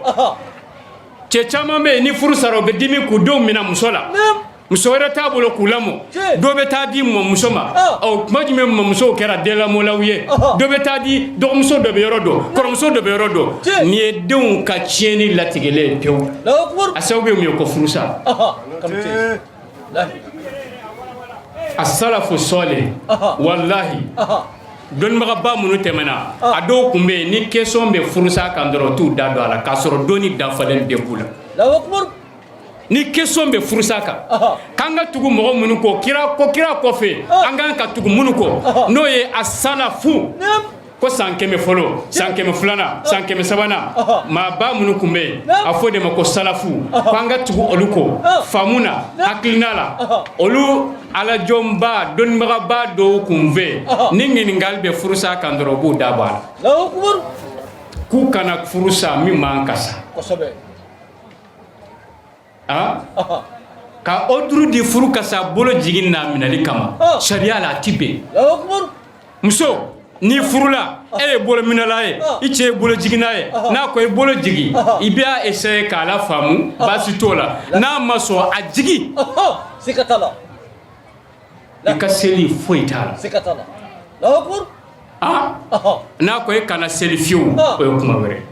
H: Cɛ caman bɛ yen, ni furu sara, u bɛ dimi k'u denw minɛ muso la, muso wɛrɛ t'a bolo k'u lamɔ, dɔ bɛ taa di mɔmuso ma. Ɔ, tuma jumɛn mɔmusow kɛra den lamɔlaw ye? Dɔ bɛ taa di dɔgɔmuso dɔ bɛ yɔrɔ dɔ, kɔrɔmuso dɔ bɛ yɔrɔ dɔ. Nin ye denw ka tiɲɛni latigɛlen ye pewu. A sababu ye mun ye? Ko furusa. Asalafu sɔɔle, walahi, dɔnnibagaba minnu tɛmɛna, a dɔw tun bɛ yen, ni question bɛ furusa kan dɔrɔn, u t'u da don a la, k'a sɔrɔ dɔnni dafalen de b'u la. Ni question bɛ furusa kan, k'an ka tugu mɔgɔ minnu kɔ, kira ko, kira kɔfɛ, an kan ka tugu minnu kɔ, n'o ye asalafu, ko san 100 fɔlɔ, san 100 filanan, san 100 sabanan, maaba minnu tun bɛ yen, a fɔ de ma ko salafu, ko an ka tugu olu kɔ faamu na, hakilina la. Olu alajɔnba, dɔnnibagaba dɔw kun fɛ, ni ɲininkali bɛ furusa kan dɔrɔn, u b'u da bɔ a la k'u kana furusa min man ka sa. Ah, ka ordre di furu ka sa bolo jigin n'a minɛli kama, sariya la, a ti bɛn. Muso, n'i furula, e ye bolominɛla ye, i cɛ ye bolo jiginna ye, n'a ko i bolo jigin, i b'a essayer k'a la faamu, baasi t'o la. N'a ma sɔn, a jigin. I ka seli foyi t'a la. Ah, n'a ko e kana seli fiyewu, o ye kuma wɛrɛ.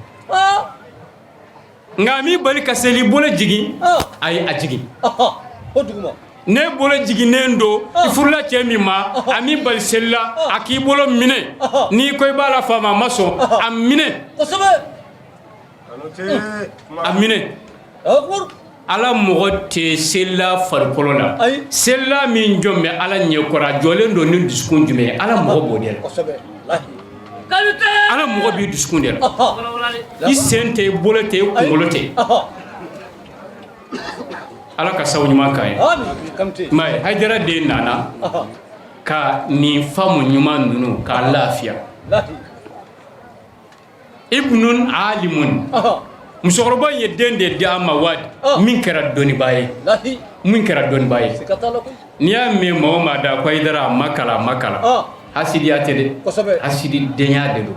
H: Nka a m'i bali ka seli, bolo jigin, a ye a jigin. Ne bolo jiginnen don, i furula cɛ min ma, a m'i bali seli la, a k'i bolo minɛ. N'i ko i b'a la faamu, a ma sɔn, a minɛ, a minɛ. Ala mɔgɔ tɛ selila farikolo la. Selila min jɔn bɛ Ala ɲɛkɔrɔ, a jɔlen don ni dusukun jumɛn ye? Ala mɔgɔ b'o de la. Ala mɔgɔ b'i dusukun de la. I sen tɛ, i bolo tɛ, i kunkolo tɛ. Ala ka sabu ɲuman k'an ye. M'a ye, Hayidara den nana ka nin faamu ɲuman ninnu k'a lafiya. Ibnun alimun, musokɔrɔba in ye den de di an ma waati min kɛra dɔnnibaa ye, min kɛra dɔnnibaa ye. N'i y'a mɛn maa o maa da ko Hayidara a ma kalan, a ma kalan, hasidiya tɛ dɛ, hasididenya de don.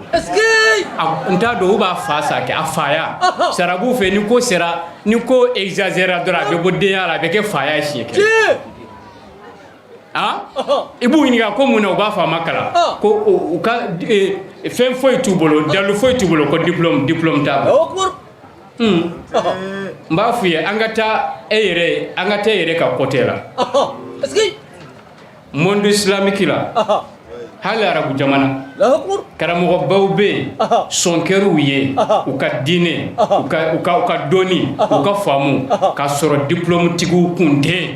H: N t'a dɔn u b'a fa sa kɛ a faya sarabu fɛ. Ni ko sera, ni ko exagéra dɔrɔn, a bɛ bɔ denya la, a bɛ kɛ faya ye siɲɛ kelen. Ah, i b'u ɲininka ko mun na u b'a fɔ a ma kalan, ko u ka fɛn foyi t'u bolo, dalu foyi t'u bolo, ko diplôme, diplôme t'a bolo. N b'a f'u ye, an ka taa e yɛrɛ, an ka taa e yɛrɛ ka côté la, monde islamique la, hali arabu jamana, karamɔgɔbaw bɛ yen, sɔn kɛr'u ye u ka diinɛ, u ka dɔnni, u ka faamu, k'a sɔrɔ diplôme tigiw kun tɛ.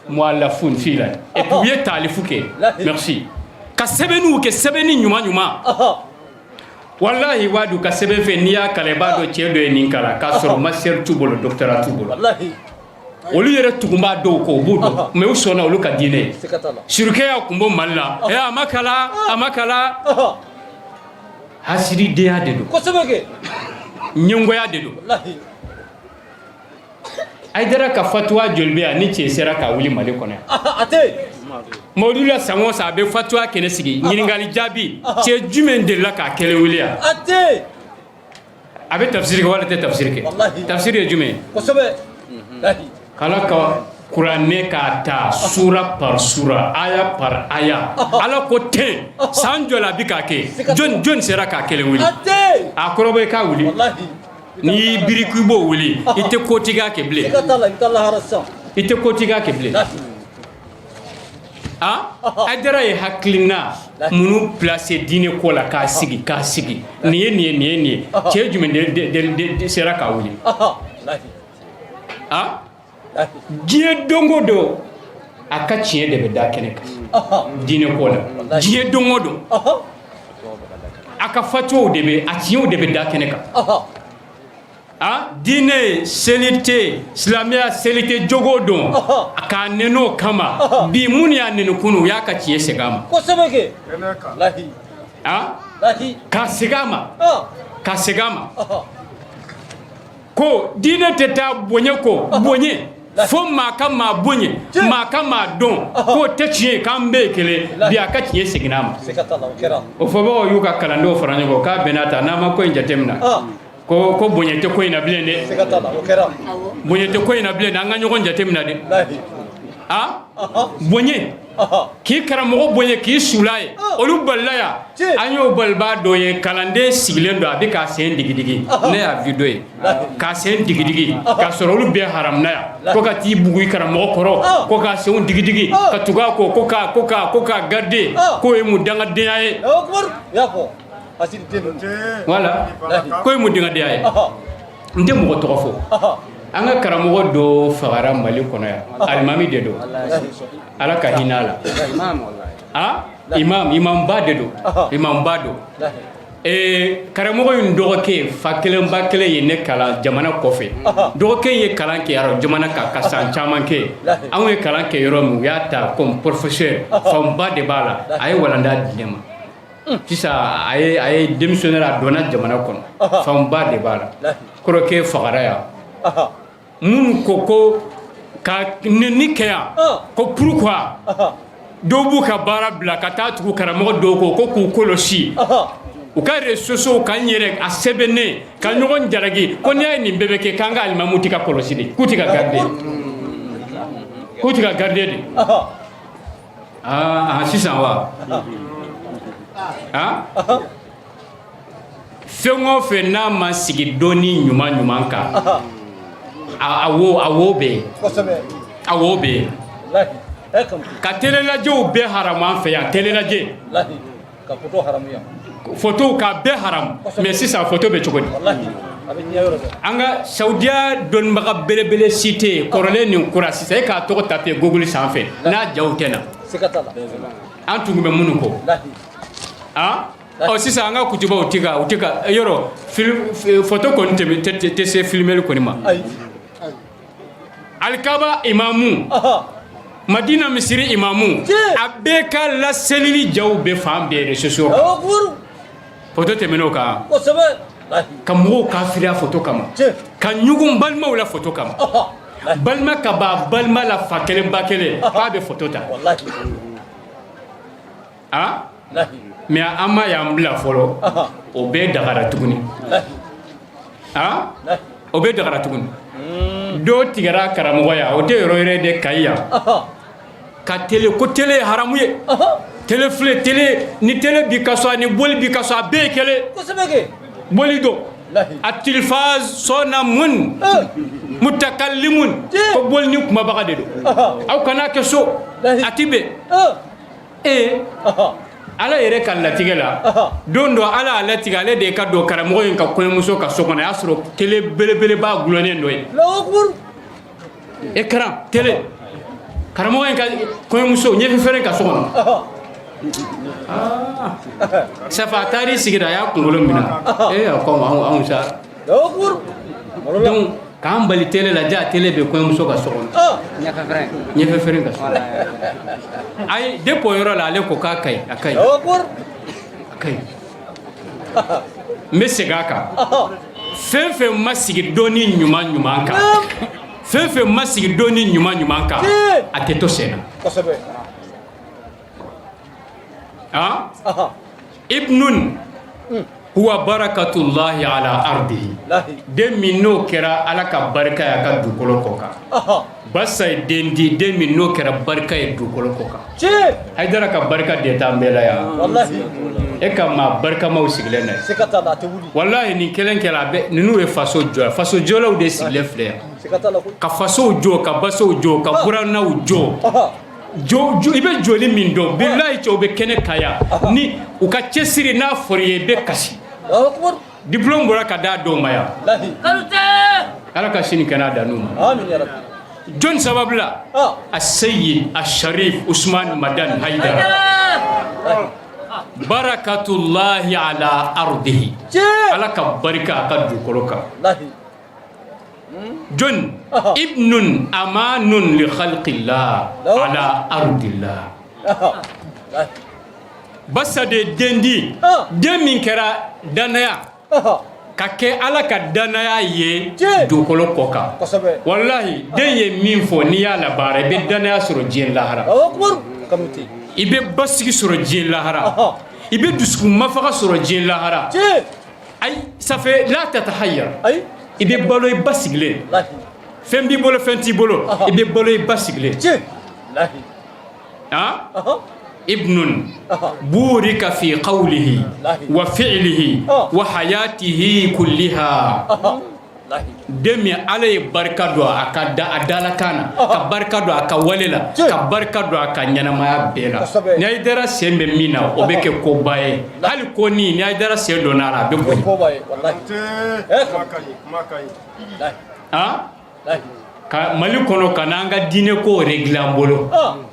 H: Mualafun fila, et puis u ye taalifu kɛ, merci, ka sɛbɛnniw kɛ, sɛbɛnni ɲuman ɲuman. Walahi, wadu ka sɛbɛn fɛ, n'i y'a kalan, i b'a dɔn cɛ dɔ ye nin kalan, k'a sɔrɔ master t'u bolo, doctorat t'u bolo. Olu yɛrɛ tugun b'a dɔw kɔ, u b'u dɔn, mais u sɔnna olu ka diinɛ ye. Surukɛ y'a kun bɔ Mali la, ɛ, a ma kalan, a ma kalan. Hasididenya de don, ɲɛngoya de don. Hayidara ka fatuwa joli bɛ yan ni cɛ sera ka wuli Mali kɔnɔ yan?
I: A tɛ yen.
H: Mawudu la san o san a bɛ fatuwa kɛnɛ sigi, ɲininkali jaabi, cɛ jumɛn delila k'a kelen wuli yan?
I: A tɛ yen.
H: A bɛ tafsiri kɛ wala tɛ tafsiri kɛ?
I: Walahi.
H: Tafsiri ye jumɛn ye?
I: Kosɛbɛ. Lahi.
H: K'Ala ka kuranɛ k'a ta sura par sura, aya par aya, Ala ko ten, san joli a bɛ k'a kɛ? Jɔn jɔn sera k'a kelen wuli?
I: A tɛ yen.
H: A kɔrɔbɔ i k'a wuli.
I: Walahi.
H: N'i y'i biri k'i b'o wuli, i tɛ kotigiya kɛ bilen.
I: Siga t'a la, i bɛ taa lahara sisan.
H: I tɛ kotigiya kɛ bilen.
I: Lahi.
H: Ah, Hayidara ye hakilina minnu placé diinɛ ko la k'a sigi k'a sigi, nin ye nin ye nin ye nin ye, cɛ jumɛn de sera k'a wuli?
I: Lahi.
H: Ah,
I: Lahi.
H: Diɲɛ don o don a ka tiɲɛ de bɛ da kɛnɛ kan diinɛ ko la. Diɲɛ don o don a ka fatuwaw de bɛ, a tiɲɛw de bɛ da kɛnɛ kan. Ah, diinɛ seli tɛ, silamɛya seli tɛ, jogo don k'a nɛni o kama. Bi minnu y'a nɛni kunun, u y'a ka tiɲɛ segin a ma.
I: Kosɛbɛ kɛ. Lahi.
H: Ah,
I: Lahi.
H: k'a segin a ma, k'a segin a ma ko diinɛ tɛ taa bonya kɔ, bonya fo maa ka maa bonya, maa ka maa dɔn, k'o tɛ tiɲɛ ye, k'an bɛɛ ye kelen. Bi a ka tiɲɛ seginna a ma.
I: Siga t'a la, o kɛra.
H: O fɔbagaw y'u ka kalandenw fara ɲɔgɔn kan k'a bɛnna ta n'an ma ko in jateminɛ, ko bonya tɛ ko in na bilen dɛ.
I: Siga t'a la, o kɛra.
H: Bonya tɛ ko in na bilen dɛ, an ka ɲɔgɔn jateminɛ dɛ.
I: Lahi.
H: A bonya, k'i karamɔgɔ bonya, k'i sula ye, olu balila yan. An y'o balibaa dɔ ye, kalanden sigilen don, a bɛ k'a sen digidigi. Ne y'a vidéo ye k'a sen digidigi k'a sɔrɔ olu bɛɛ haramuna yan, ko ka t'i bugu i karamɔgɔ kɔrɔ, ko k'a senw digidigi ka tugu a kɔ, ko k'a garder, k'o ye mun dangadenya ye?
I: I y'a fɔ. Asidi den ninnu.
H: Voilà, k'o ye mun dangadenya ye? N tɛ mɔgɔ tɔgɔ fɔ. An ka karamɔgɔ dɔ fagara Mali kɔnɔ yan, alimami de don, Ala ka hinɛ a la. Ah, imam, imamba de don, imamba don. Karamɔgɔ in dɔgɔkɛ, fa kelen ba kelen, ye ne kalan jamana kɔfɛ. Dɔgɔkɛ ye kalan kɛ yɔrɔ jamana kan ka san caman kɛ. Anw ye kalan kɛ yɔrɔ min, u y'a ta comme professeur, fanba de b'a la. A ye walanda di ne ma sisan. A ye démissionnaire, a donna jamana kɔnɔ, fanba de b'a la. Kɔrɔkɛ fagara yan. Minnu ko ka nɛni kɛ yan ko pourquoi dɔw b'u ka baara bila ka taa tugu karamɔgɔ dɔw ko k'u kɔlɔsi u ka réseaux sociaux kan yɛrɛ, a sɛbɛnnen ka ɲɔgɔn jalaki, ko n'i y'a ye nin bɛɛ bɛ kɛ, k'an ka alimamu tɛ ka kɔlɔsi de, k'u tɛ ka garder, k'u tɛ ka garder de. Ah, sisan wa, ah, fɛn o fɛn n'a ma sigi dɔnni ɲuman ɲuman kan, a wo bɛ yen.
I: Kosɛbɛ.
H: A wo bɛ yen.
I: Lahi. Ɛ kan.
H: Ka télé lajɛw bɛɛ haramu an fɛ yan, télé lajɛ.
I: Lahi. Ka photo haramu yan.
H: Photo k'a bɛɛ haramu, mais sisan photo bɛ cogo di?
I: Walahi. A bɛ diɲɛ yɔrɔ bɛɛ.
H: An ka Saudiya dɔnnibaga belebele si tɛ yen, kɔrɔlen nin kura sisan, e k'a tɔgɔ taper Google sanfɛ, n'a jaw tɛ na.
I: Siga t'a la.
H: An tun bɛ minnu kɔ.
I: Lahi.
H: Ah, ɔ, sisan an ka kutubaw u tɛ ka yɔrɔ film photo kɔni tɛ se filmeli kɔni ma.
I: Ayi.
H: Alikaba imamu, Madina misiri imamu, a bɛɛ ka laselili jaw bɛ fan bɛɛ réseaux sociaux kan.
I: Allahu akbar.
H: Photo tɛmɛn'o kan.
I: Kosɛbɛ. Lahi.
H: Ka mɔgɔw kafiriya photo kama, ka ɲugun balimaw la photo kama, balima ka ban balima la, fa kelen ba kelen, k'a bɛ photo ta.
I: Walahi.
H: Ah,
I: Lahi.
H: mais an ma y'an bila fɔlɔ, o bɛɛ dagara tuguni.
I: Lahi.
H: Ah,
I: Lahi.
H: o bɛɛ dagara tuguni. Dɔw tigɛra karamɔgɔ ya, o tɛ yɔrɔ yɛrɛ de, Kayi yan, ka télé, ko télé ye haramu ye, télé filɛ, télé ni télé b'i ka so, ani boli b'i ka so, a bɛɛ ye kelen.
I: Kosɛbɛ kɛ.
H: Boli don.
I: Lahi.
H: التلفاز صنم متكلم, ko boli ni kumabaga de don, aw kana kɛ so, a ti bɛn. Ee, Ala yɛrɛ ka latigɛ la, don dɔ Ala y'a latigɛ, ale de ka don karamɔgɔ in ka kɔɲɔmuso ka so kɔnɔ, a y'a sɔrɔ télé belebeleba gulonnen dɔ ye.
I: Allahu akbar.
H: Écran télé, karamɔgɔ in ka kɔɲɔmuso ɲɛfɛ fɛrɛ ka so kɔnɔ. Safa a taar'i sigi a y'a kunkolo minɛ, ee, a ko anw sa.
I: Allahu akbar.
H: Donc k'an bali télé la, ja télé bɛ kɔɲɔmuso ka so kɔnɔ, ɲɛfɛ fɛrɛ ka so kɔnɔ. Ayi, depuis o yɔrɔ la, ale ko k'a ka ɲi, a ka ɲi.
I: Allahu akbar.
H: A ka ɲi. N bɛ segin a kan, fɛn fɛn ma sigi dɔnni ɲuman ɲuman kan, Fɛn fɛn ma sigi dɔnni ɲuman ɲuman kan, a tɛ to sen na. Ah, ibnun huwa barakatullahi ala ardihi, den min n'o kɛra Ala ka barika ye a ka dugukolo kɔ kan. Basa ye den di, den min n'o kɛra barika ye dugukolo kɔ kan. Hayidara ka barika de t'an bɛɛ la yan. E ka maa barikamaw sigilen na ye. Walahi, nin kelen kɛra a bɛ ninnu ye faso jɔ, faso jɔlaw de sigilen filɛ yan, ka fasow jɔ, ka basow jɔ, ka burannaw jɔ. Jo, i bɛ joli min dɔn, bilayi, cɛw bɛ kɛnɛ kan yan ni u ka cɛsiri n'a fɔr'i ye, i bɛ kasi. Diplôme bɔra ka d'a dɔw ma yan. Ala ka sini kɛnɛ da n'u ma. Jɔn sababu la? Aseyid Asharif Usman Madani Hayidara, barakatullahi ala ardihi, Ala ka barika a ka dugukolo kan. Jɔn? Ibnun amanun li khalqillah ala ardillah. Basa de den di, den min kɛra danaya ka kɛ Ala ka danaya ye dugukolo kɔ kan. Walahi, den ye min fɔ, n'i y'a labaara, i bɛ danaya sɔrɔ diɲɛ lahara, i bɛ basigi sɔrɔ diɲɛ lahara, i bɛ dusukun mafaga sɔrɔ diɲɛ lahara. Ayi, ça fait la tatahayar. I bɛ balo i basigilen, fɛn b'i bolo, fɛn t'i bolo, i bɛ balo i basigilen. Ah, ibnun burika fi qawlihi wa fi'lihi wa hayatihi kulliha, den min Ala ye barika don a ka da a dalakan na, ka barika don a ka wale la, ka barika don a ka ɲɛnamaya bɛɛ la. Ni Hayidara sen bɛ min na, o bɛ kɛ koba ye. Hali ko ni Hayidara sen donna a la, a bɛ bonya. Ah, ka Mali kɔnɔ, ka n'an ka diinɛ ko régler an bolo,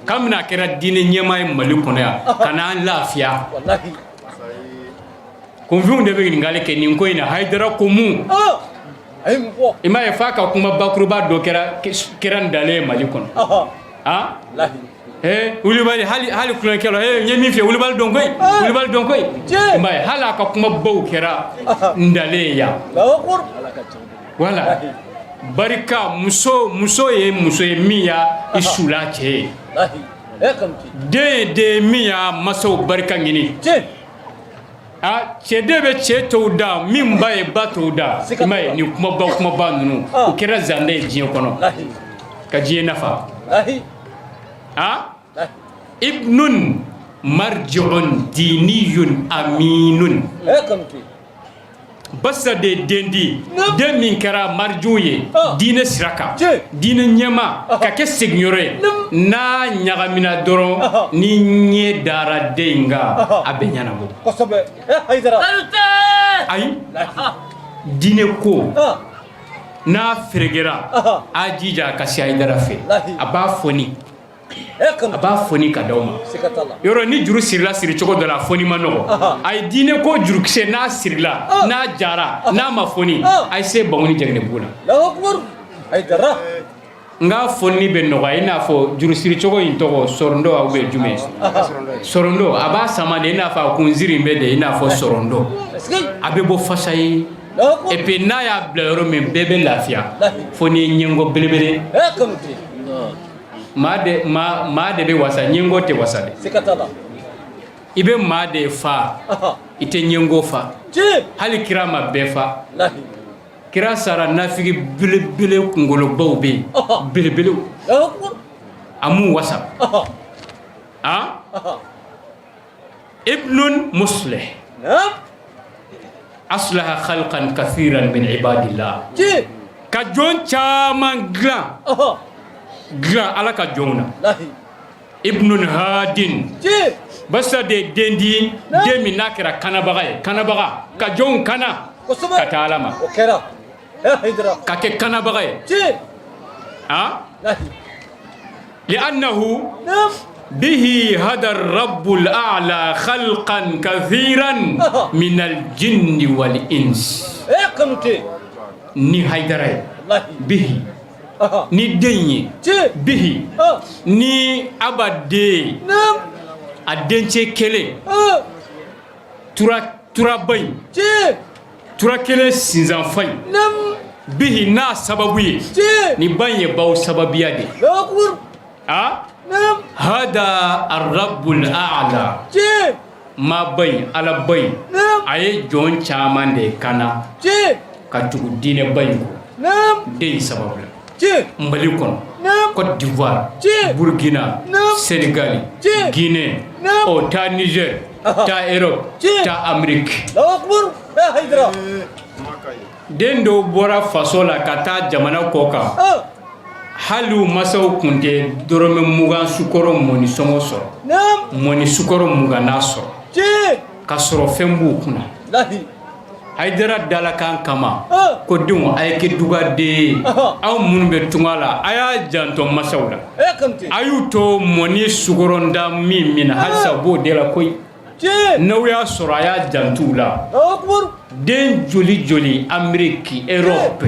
H: kabini a kɛra diinɛ ɲɛmaa ye Mali kɔnɔ yan, ka n'an lafiya. Kunfinw de bɛ ɲininkali kɛ nin ko in na. Hayidara ko mun? I m'a ye f'a ka kuma bakuruba dɔ kɛra ntalen ye Mali kɔnɔ. Ah, wulibali, hali tulonkɛlaw, n ye min f'i ye, wulibali dɔn koyi, wulibali dɔn koyi. I m'a ye hali a ka kumabaw kɛra ntalen ye yan. Wala barika, muso ye muso ye min y'a i sula cɛ ye, den ye den ye min y'a masaw barika ɲini. A cɛden bɛ cɛ tɔw da min ba ye ba tɔw da. I m'a ye nin kumaba ninnu, o kɛra zande ye diɲɛ kɔnɔ ka diɲɛ nafa. A ibnun marji'un diniyun aminun. Basa de den di, den min kɛra marijiw ye diinɛ sira kan, diinɛ ɲɛma ka kɛ seginyɔrɔ ye. N'a ɲagamina dɔrɔn, ni ɲɛ dara den in kan, a bɛ ɲɛnabɔ. Ayi, diinɛ ko n'a ferekera, a jija a ka se Hayidara fɛ, a b'a fɔni, a b'a fɔni ka d'aw ma. Yɔrɔ ni juru sirila siri cogo dɔ la, a fɔni ma nɔgɔ. A ye diinɛ ko jurukisɛ n'a sirila, n'a jara, n'a ma fɔni, a ye se Bangoni Jaginɛbugu la. N k'a fɔni bɛ nɔgɔya, i n'a fɔ juru siri cogo in tɔgɔ sɔrɔndɔ aw bɛ jumɛn sɔrɔndɔ, a b'a sama de, i n'a fɔ a kunsiri bɛ de, i n'a fɔ sɔrɔndɔ, a bɛ bɔ fasa ye. Et puis n'a y'a bila yɔrɔ min, bɛɛ bɛ lafiya, fo n'i ye ɲɛngɔ belebele. Maa de maa de bɛ wasa, ɲɛngo tɛ wasa dɛ. I bɛ maa de fa, i tɛ ɲɛngo fa. Hali kira ma bɛɛ fa. Kira sara, nafigi belebele kunkolobaw bɛ yen, belebelew, a m'u wasa. A ibnun muslih aslaha khalqan kathiran min ibadillah, ka jɔn caman dilan dilan Ala ka jɔnw na. Ibnun hadin. Basa de den di, den min n'a kɛra kanabaga ye, kanabaga, ka jɔnw kana ka taa Ala ma, ka kɛ kanabaga ye. A li'annahu bihi hada rabbul a'la khalqan kathiran min al-jinni wal ins. Ni Hayidara ye, bihi ni den ye, bihi ni aba den, a dencɛ kelen turaba in, tura kelen sinsanfa in. Bihi n'a sababu ye nin ba in ye baw sababuya de a hada arabul ala maa ba in ala ba in a ye jɔn caman de kana ka tugu diinɛ ba in kɔ den in sababu la Mali kɔnɔ, Côte d'Ivoire, Burkina, Sénégal, Guinée, ɔ taa Niger, taa Europe, taa Amérique. Den dɔw bɔra faso la ka taa jamana kɔ kan, hali u masaw tun tɛ dɔrɔmɛ 20 sukaro mɔni sɔngɔ sɔrɔ, mɔni sukaro 20 n'a sɔrɔ, ka sɔrɔ fɛn b'u kunna. Hayidara dalakan kama ko denw a ye kɛ dugaden ye, aw minnu bɛ tunga la, a y'a janto masaw la, a y'u to mɔni sukaronda min na, halisa u b'o de la koyi. N'aw y'a sɔrɔ a y'a janto u la. Den joli joli Amérique, Europe,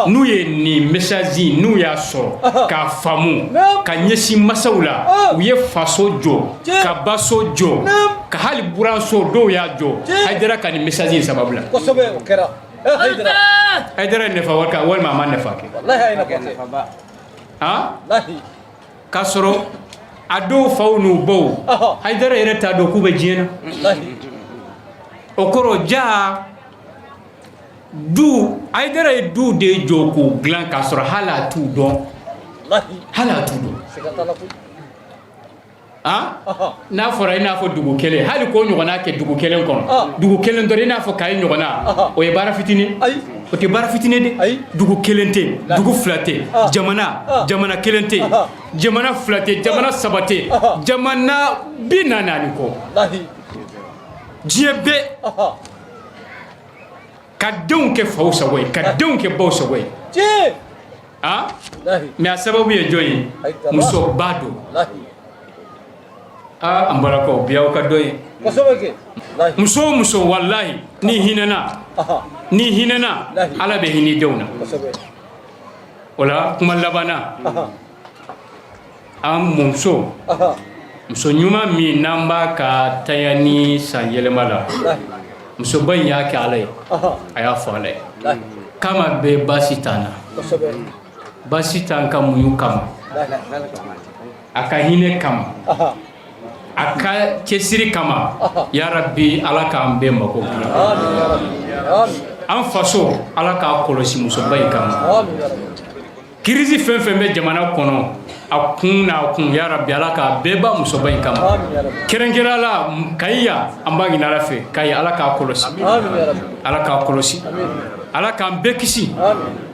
H: n'u ye nin message n'u y'a sɔrɔ k'a faamu ka ɲɛsin masaw la, u ye faso jɔ ka baso jɔ ka hali buranso dɔw y'a jɔ Hayidara ka nin message in sababu la.
I: Kosɛbɛ, o kɛra.
H: Hayidara ye nafa wari walima a ma nafa kɛ? K'a sɔrɔ a dɔw faw n'u baw Hayidara yɛrɛ t'a dɔn k'u bɛ diɲɛ na. O kɔrɔ ja du Hayidara ye du de jɔ k'u dilan k'a sɔrɔ hali a t'u dɔn, hali a t'u dɔn. N'a fɔra i n'a fɔ dugu kelen, hali k'o ɲɔgɔnna kɛ dugu kelen kɔnɔ, dugu kelen dɔrɔn, i n'a fɔ Kayi ɲɔgɔnna, o ye baara fitinin, o tɛ baara fitinin de. Dugu kelen tɛ, dugu fila tɛ, jamana kelen tɛ, jamana fila tɛ, jamana saba tɛ, jamana 44 kɔ, diɲɛ bɛɛ ka denw kɛ faw sago ye, ka denw kɛ baw sago ye. Mais a sababu ye jɔn ye? Musoba don. An balakaw, bi aw ka dɔ ye. Muso o muso, walahi, ni hinɛna, ni hinɛna, Ala bɛ hinɛ denw na. O la kuma labanna, an muso muso ɲuman min n'an b'a ka taya ni san yɛlɛma la, musoba in y'a kɛ Ala ye, a y'a fɔ Ala ye kama bɛɛ baasi t'an na, baasi t'an ka muɲu kama, a ka hinɛ kama, a ka cɛsiri kama. Ya Rabbi, Ala k'an bɛɛ mako dilan. An faso, Ala k'a kɔlɔsi musoba in kama. Crise fɛn fɛn bɛ jamana kɔnɔ, a kun n'a kun, ya Rabbi, Ala k'a bɛɛ ba musoba in kama. Kɛrɛnkɛrɛn la Kayi yan, an b'a ɲini Ala fɛ Kayi, Ala k'a kɔlɔsi, Ala k'a kɔlɔsi, Ala k'an bɛɛ kisi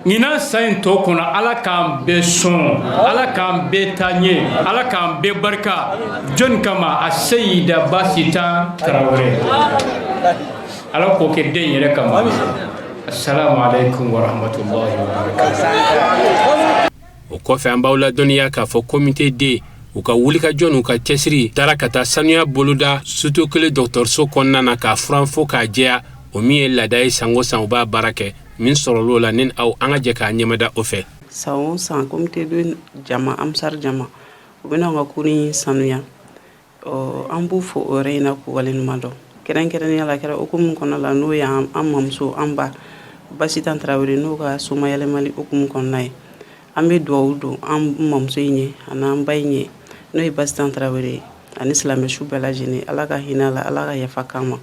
H: ɲinan san in tɔ kɔnɔ. Ala k'an bɛɛ sɔn, Ala k'an bɛɛ taa ɲɛ, Ala k'an bɛɛ barika. Jɔnni kama? A Seyida Basitan Tarawele, Ala k'o kɛ den yɛrɛ kama. Assalamu alaikum wa rahmatullahi wa barakatuh.
B: O kɔfɛ, an b'aw ladɔnniya k'a fɔ comité D u ka wulikajɔ n'u ka cɛsiri taara ka taa sanuya boloda Sotokele dɔgɔtɔrɔso kɔnɔna na, k'a furan fo k'a jɛya. O min ye laada ye, san o san u b'a baara kɛ. Min sɔrɔl'o la, ni aw an ka jɛ k'a ɲɛmada o fɛ.
E: San o san, comité de jama, Ansar jama, u bɛna ka kuru in sanuya. Ɔ, an b'u fo o yɔrɔ in na k'u waleɲuman dɔn. Kɛrɛnkɛrɛnnenya la, a kɛra hukumu kɔnɔna la, n'o ye an mamuso, an ba Basitan Tarawele, n'o ka somayɛlɛmali hukumu kɔnɔna ye. An bɛ dugawu don an mamuso in ye ani an ba in ye, n'o ye Basitan Tarawele ye, ani silamɛ su bɛɛ lajɛlen. Ala ka hinɛ la, Ala ka yafa k'an ma.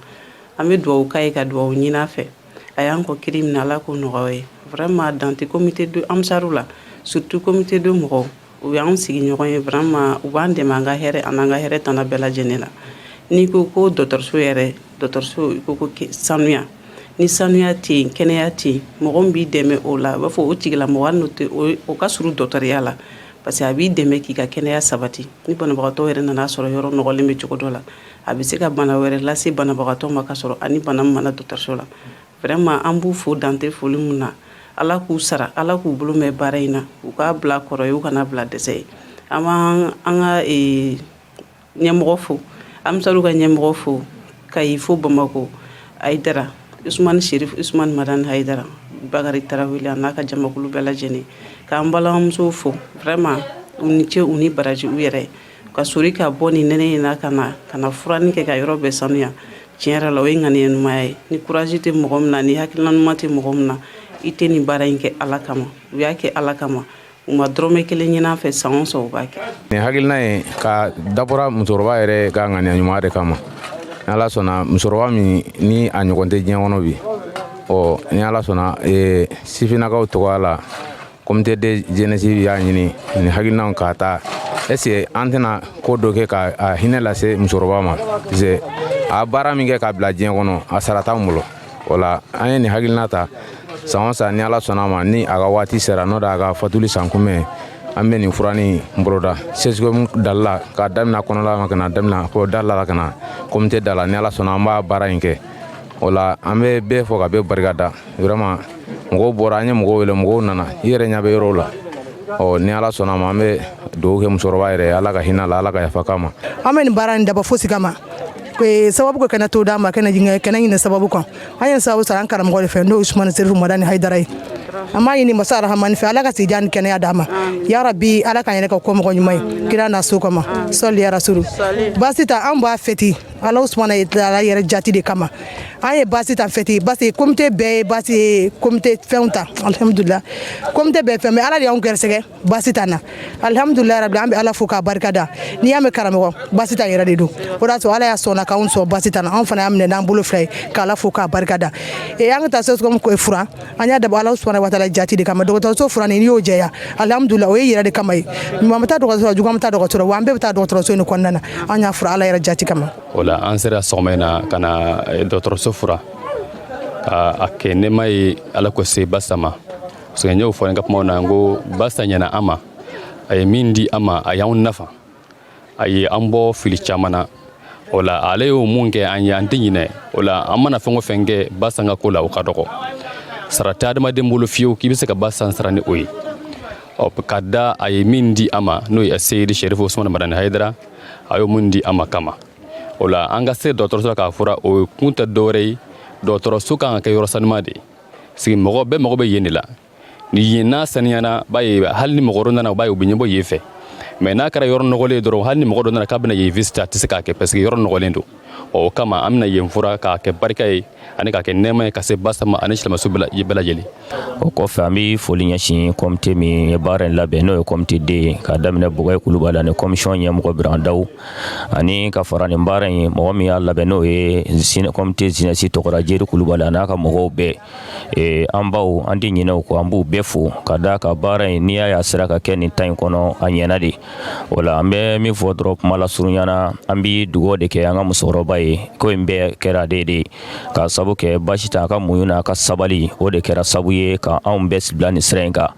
E: An bɛ dugawu k'a ye ka dugawu ɲini a fɛ. A y'an kɔ kiri min na, Ala k'o nɔgɔya ye. Vraiment, dan tɛ comité de Ansaru la, surtout comité de mɔgɔw, u y'an sigiɲɔgɔn ye. Vraiment, u b'an dɛmɛ an ka hɛrɛ ani an ka hɛrɛ tana bɛɛ lajɛlen la. N'i ko ko dɔgɔtɔrɔso yɛrɛ, dɔgɔtɔrɔso, i ko ko sanuya. Ni sanuya tɛ yen, kɛnɛya tɛ yen. Mɔgɔ min b'i dɛmɛ o la, a b'a fɔ o tigilamɔgɔ, hali n'o tɛ, o ka surun dɔgɔtɔrɔya la, parce que a b'i dɛmɛ k'i ka kɛnɛya sabati. Ni banabagatɔ yɛrɛ nana sɔrɔ yɔrɔ nɔgɔlen bɛ cogo dɔ la, a bɛ se ka bana wɛrɛ lase banabagatɔ ma ka sɔrɔ ani bana min mana dɔgɔtɔrɔso la. Vraiment, an b'u fo dan tɛ foli min na. Ala k'u sara, Ala k'u bolo mɛn baara in na, u k'a bila kɔrɔ ye, u kana bila dɛsɛ ye. An b'an an ka ɲɛmɔgɔ fo, Ansaru ka ɲɛmɔgɔ fo, Kayi fo Bamakɔ, Hayidara Usumani, Sherif Usumani Madani Hayidara Bakari Tarawele, a n'a ka jamakulu bɛɛ lajɛlen. K'an balimamusow fo, vraiment, u ni ce, u ni baraji. U yɛrɛ ka sori ka bɔ nin nɛnɛ in na ka na furani kɛ ka yɔrɔ bɛɛ sanuya, tiɲɛ yɛrɛ la, o ye ŋaniya ɲumanya ye. Ni courage tɛ mɔgɔ min na, ni hakilina ɲuman tɛ mɔgɔ min na, I tɛ nin baara in kɛ Ala kama. U y'a kɛ Ala kama, u ma dɔrɔmɛ kelen ɲini an fɛ. San o san, u b'a kɛ.
G: Nin hakilina ye ka dabɔra musokɔrɔba yɛrɛ ka ŋaniya ɲuman de kama. Ni Ala sɔnna, musokɔrɔba min ni a ɲɔgɔn tɛ diɲɛ kɔnɔ bi, ɔ ni Ala sɔnna, sifinnakaw tɔgɔya la, comité de jeunesse y'a ɲini nin hakilinaw k'a ta. Est ce que an tɛna ko dɔ kɛ ka a hinɛ lase musokɔrɔba ma? Parce que a baara min kɛ k'a bila diɲɛ kɔnɔ, a sara t'anw bolo. O la, an ye nin hakilina ta. San o san, ni Ala sɔnna a ma, ni a ka waati sera, n'o de a ka fatuli san kunbɛn, an bɛ nin furani boloda CSCOM dali la, k'a daminɛ kɔnɔla ma, ka na daminɛ fo da la, ka na comité da la. Ni Ala sɔnna, an b'a baara in kɛ. O la, an bɛ bɛɛ fɔ ka bɛɛ barika da. Vraiment, mɔgɔw bɔra, an ye mɔgɔw wele, mɔgɔw nana, i yɛrɛ ɲɛ bɛ yɔrɔw la. Ɔ ni Ala sɔnna ma, an bɛ dugawu kɛ musokɔrɔba yɛrɛ ye, Ala ka hinɛ la, Ala ka yafa k'a ma.
J: An bɛ nin baara in dabɔ fosi kama, sababu ko kɛnɛ to d'a ma, kɛnɛ kɛnɛ ɲini sababu kan. An ye sababu sɔrɔ an karamɔgɔ de fɛ, n'o ye Usumani Serifu Madani Hayidara ye. An b'a ɲini masa Arahamani fɛ, Ala ka sijan ni kɛnɛya d'a ma. Ya rabi, Ala k'an yɛrɛ kɛ kɔmɔgɔ ɲuman ye kira n'a so kama. Sɔli ya rasulu. Baasi ta, an b'a fêter Ala Usumana ala yɛrɛ jati de kama. An ye baasi ta fêter parce que comité bɛɛ ye baasi ye, comité fɛnw ta. Alhamdulillah, comité bɛɛ fɛn, mais Ala de y'anw gɛrɛsɛgɛ baasi ta na. Alhamdulillah rabi, an bɛ Ala fo k'a barika da. N'i y'a mɛn karamɔgɔ, baasi ta yɛrɛ de don. O de y'a to Ala y'a sɔnna k'anw sɔn baasi ta na, anw fana y'a minɛ n'an bolo fila ye k'Ala fo k'a barika da. E an ka taa CSCOM ko furan, an y'a dabɔ Ala subhanahu wa taala jati de kama. Dɔgɔtɔrɔso furan, n'i y'o jɛya, alhamdulillah, o ye yɛrɛ de kama ye. Ɲuman bɛ taa dɔgɔtɔrɔso, juguman bɛ taa dɔgɔtɔrɔ wa, an bɛɛ bɛ taa dɔgɔtɔrɔso in kɔnɔna na. An y'a fura Ala yɛrɛ jati kama.
K: O la, an sera sɔgɔma in na ka na dɔgɔtɔrɔso fura ka a kɛ nɛɛma ye, Ala ko se Basa ma. Parce que n y'o fɔ n ka kumaw na, n ko Basa ɲɛna an ma, a ye min di an ma, a y'anw nafa, a ye an bɔ fili caman na. O la, ale y'o mun kɛ an ye, an tɛ ɲinɛ o la. An mana fɛn o fɛn kɛ Basa ka ko la, o ka dɔgɔ. Sara tɛ adamaden bolo fiyewu k'i bɛ se ka Basa sara ni o ye. Ɔ ka da a ye min di an ma, n'o ye Seyidi Sherifu Usumani Madani Hayidara, a y'o mun di an ma kama. O la, an ka se dɔgɔtɔrɔso la k'a fura, o kun tɛ dɔwɛrɛ ye. Dɔgɔtɔrɔso kan ka kɛ yɔrɔ sanuman de ye sigi, mɔgɔ bɛɛ mago bɛ yen de la. Ni yen n'a saniyana, b'a ye hali ni mɔgɔ wɛrɛ nana, u b'a ye u bɛ ɲɛbɔ yen fɛ. Mais n'a kɛra yɔrɔ nɔgɔlen ye dɔrɔn, hali ni mɔgɔ dɔ nana k'a bɛna yen visiter, a tɛ se k'a kɛ parce que yɔrɔ nɔgɔlen don. O kama, an bɛna yen fura k'a kɛ barika ye ani k'a kɛ nɛɛma ye ka se Basa ma ani silamɛso bɛɛ lajɛlen.
L: O kɔfɛ, an bɛ foli ɲɛsin comité min ye baara in labɛn, n'o ye comité D ye, k'a daminɛ Bɔgɔye Kulubali ani commission ɲɛmɔgɔ Birandaw, ani ka fara nin baara in mɔgɔ min y'a labɛn, n'o ye comité jeunesse tɔgɔra Jeri Kulubali a n'a ka mɔgɔw bɛɛ. An baw, an tɛ ɲinɛ u kɔ, an b'u bɛɛ fo ka da ka baara in, n'i y'a y'a sera ka kɛ nin ta in kɔnɔ, a ɲɛna de. O la, an bɛ min fɔ dɔrɔn, kuma lasurunya, an bɛ dugawu de kɛ an ka musokɔrɔba ye. Ko in bɛɛ kɛra de ye ka sabu kɛ basi ta, a ka muɲu n'a ka sabali, o de kɛra sabu ye ka anw bɛɛ bila nin sira in kan.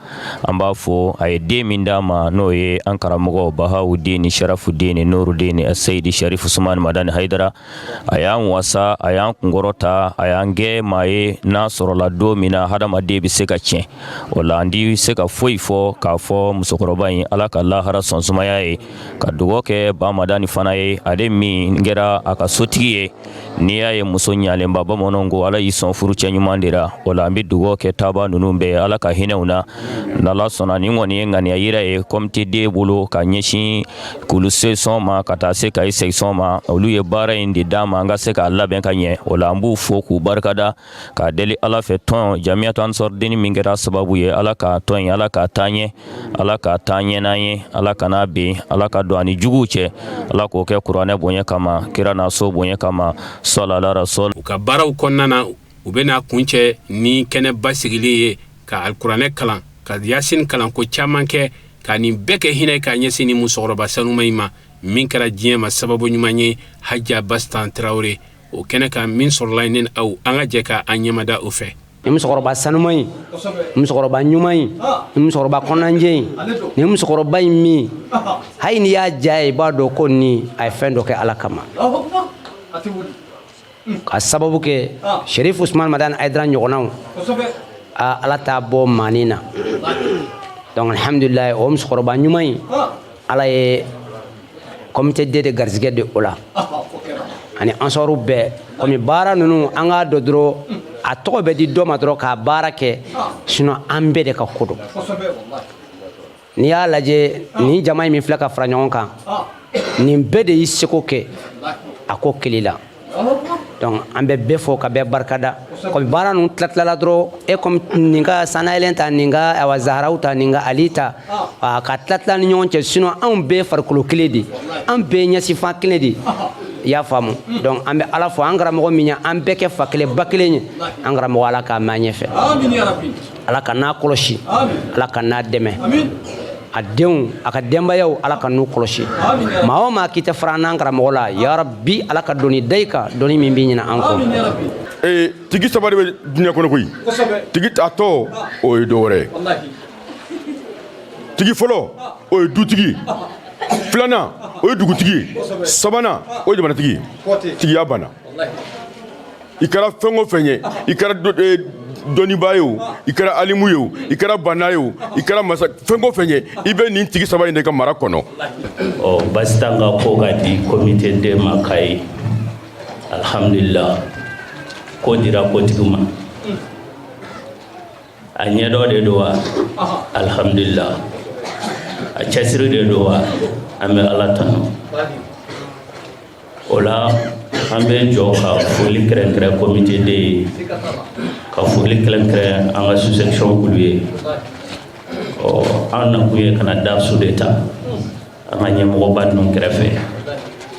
L: An b'a fɔ a ye den min d'an ma, n'o ye an karamɔgɔ Bahawudin ni Sharafudin ni Nurudin ni Seyidi Sherifu Usumani Madani Hayidara. A y'an wasa, a y'an kunkɔrɔ ta, a y'an kɛ maa ye n'a sɔrɔla don min na hadamaden bɛ se ka tiɲɛ. O la, an ti se ka foyi fɔ k'a fɔ musokɔrɔba in, Ala ka lahara sɔn sumaya ye, ka dugawu kɛ Ba Madani fana ye, ale min kɛra a ka sotigi ye. N'i y'a ye muso ɲalenba, bamananw ko Ala y'i sɔn furu cɛ ɲuman de la. O la, an bɛ dugawu kɛ taaba ninnu bɛɛ, Ala ka hinɛw na. N'Ala sɔnna, nin kɔni ye ŋaniya yira ye comité D bolo ka ɲɛsin Kulu section ma ka taa se Kayi section ma. Olu ye baara in de d'an ma an ka se k'a labɛn ka ɲɛ. O la, an b'u fo k'u barikada, k'a deli Ala fɛ, tɔn Jamiyatu Ansɔrɔdini min kɛra sababu ye, Ala k'a tɔn in, Ala k'a taa ɲɛ, Ala k'a taa ɲɛ n'an ye, Ala kana bin, Ala ka don ani juguw cɛ. Ala k'o kɛ kuranɛ bonya kama, kira n'a so bonya kama. Sɔlala rasɔl.
B: U ka baaraw kɔnɔna na, u bɛna kuncɛ ni kɛnɛba sigilen ye ka alikuranɛ kalan, ka yasin kalan, ko caman kɛ, ka nin bɛɛ kɛ hinɛ k'a ɲɛsin ni musokɔrɔba sanuma in ma, min kɛra diɲɛ ma sababu ɲuman ye, Haja Basitan Tarawele. O kɛnɛ kan min sɔrɔla, ne ni aw, an ka jɛ ka an ɲɛmada o fɛ.
M: Nin musokɔrɔba sanuman in, musokɔrɔba ɲuman in, nin musokɔrɔba kɔnɔnajɛ in, nin musokɔrɔba in min hali n'i y'a ja ye, i b'a dɔn ko nin a ye fɛn dɔ kɛ Ala kama, ka sababu kɛ Sherif Usman Madani Hayidara ɲɔgɔnnaw, Ala t'a bɔ maanin na. Donc alhamdulilayi, o musokɔrɔba ɲuman in, Ala ye comité D de garijɛgɛ de o la ani ansɔrɔ bɛɛ. Komi baara ninnu, an k'a dɔn dɔrɔn, a tɔgɔ bɛ di dɔ ma dɔrɔn k'a baara kɛ, sinon an bɛɛ de ka ko don. N'i y'a lajɛ, nin jama in min filɛ ka fara ɲɔgɔn kan, nin bɛɛ de y'i seko kɛ a ko kelen la. Donc an bɛ bɛɛ fo ka bɛɛ barikada. Komi baara ninnu tilatilala dɔrɔn, e komi nin ka sanayɛlɛn ta, nin ka awa Zaharaw ta, nin ka Ali ta, ka tilatila ni ɲɔgɔn cɛ. Sinon anw bɛɛ farikolo kelen de, an bɛɛ ɲɛsifan kelen de, i y'a faamu. Donc an bɛ Ala fo, an karamɔgɔ min ye an bɛɛ kɛ fa kelen ba kelen ye, an karamɔgɔ, Ala k'a mɛn an ɲɛfɛ, Ala ka n'a kɔlɔsi, Ala ka n'a dɛmɛ, a denw, a ka denbayaw, Ala ka n'u kɔlɔsi. Maa o maa k'i tɛ fara n'an karamɔgɔ la, yarabi, Ala ka doni da i kan, doni min b'i ɲinɛ an kɔ.
N: Ee, tigi saba de bɛ diɲɛ kɔnɔ koyi. Tigi a tɔ, o ye dɔ wɛrɛ ye. Tigi fɔlɔ, o ye dutigi. Filanan, o ye dugutigi. Sabanan, o ye jamanatigi. Tigiya banna. I kɛra fɛn o fɛn ye, i kɛra dɔnnibaa ye o, i kɛra alimu ye o, i kɛra banna ye o, i kɛra masa fɛn o fɛn ye, i bɛ nin tigi saba in de ka mara kɔnɔ.
O: Ɔ, Basitan ka ko ka di comité D ma Kayi. Alhamdulillah, ko dira kotigi ma, a ɲɛdɔ de don wa. Alhamdulillah, a cɛsiri de don wa. An bɛ Ala tanu o la. An bɛ jɔ ka foli kɛrɛnkɛrɛn comité D ye, ka foli kɛrɛnkɛrɛn an ka sous-section kulu ye. Ɔ, an nakun ye ka na darisu de ta an ka ɲɛmɔgɔba ninnu kɛrɛfɛ,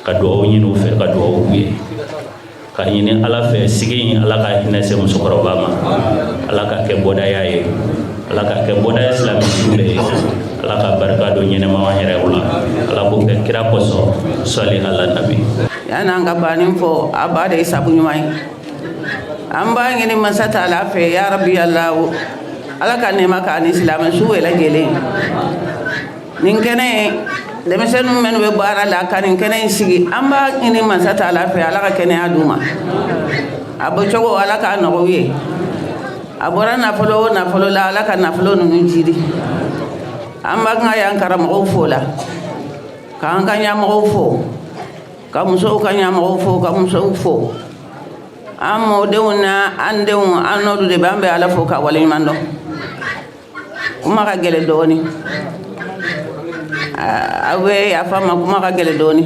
O: ka dugawu ɲini u fɛ, ka dugawu k'u ye, ka ɲini Ala fɛ sigi in, Ala ka hinɛ se musokɔrɔba ma, Ala ka kɛ bɔdaya ye, Ala ka kɛ bɔdaya silamɛ su bɛɛ ye, Ala ka barika don ɲɛnɛmaya yɛrɛw la, Ala k'o kɛ kira kosɔn, sɔli ala nabi.
P: Yan'an ka banni fɔ, a ba de ye sabu ɲuman ye. An b'a ɲini masa taala fɛ, ya rabi alahu, Ala ka nɛɛma k'a ni silamɛ su bɛɛ lajɛlen. Nin kɛnɛ in, denmisɛnnin minnu bɛ baara la ka nin kɛnɛ in sigi, an b'a ɲini masa taala fɛ, Ala ka kɛnɛya d'u ma. A bɔcogo, Ala k'a nɔgɔ u ye. A bɔra nafolo o nafolo la, Ala ka nafolo ninnu jidi. An b'an ka yan karamɔgɔw fo la, k'an ka ɲɛmɔgɔw fo, ka musow ka ɲɛmɔgɔw fo, ka musow fo. An mɔdenw na an denw, an n'olu de bɛ. An bɛ Ala fo ka waleɲuman dɔn. Kuma ka gɛlɛn dɔɔni, aw bɛ yafa ma, kuma ka gɛlɛn dɔɔni.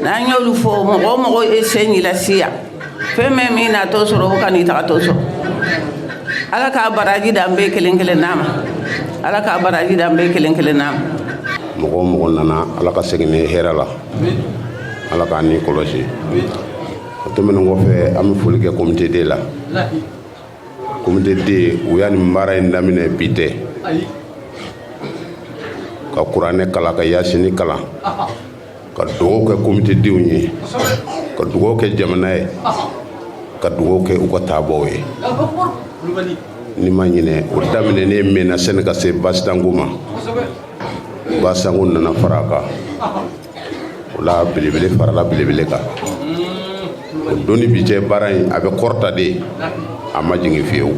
P: N'an y'olu fɔ, mɔgɔ o mɔgɔ ye sen y'i la siya fɛn bɛ min na t'o sɔrɔ, o ka n'i taga t'o sɔrɔ. Ala k'a baraji d'an bɛɛ kelen kelen n'a ma. Ala k'a baraji d'an bɛɛ kelen kelen n'a ma.
Q: Mɔgɔ o mɔgɔ nana, Ala ka segin ni hɛrɛ la, Ala k'an ni kɔlɔsi. O tɛmɛnen kɔfɛ, an bɛ foli kɛ comité D la. Comité D, u y'a nin baara in daminɛ bi tɛ, ka kuranɛ kalan, ka yasini kalan, ka dugawu kɛ comité denw ye, ka dugawu kɛ jamana ye, ka dugawu kɛ u ka taabaw ye. Ni ma ɲinɛ, o daminɛnen mɛnna sani ka se Basitanko ma. Basitanko nana fara a kan, o la belebele farala belebele kan. O don ni bi cɛ, baara in a bɛ kɔrɔta de, a ma jigin fiyewu.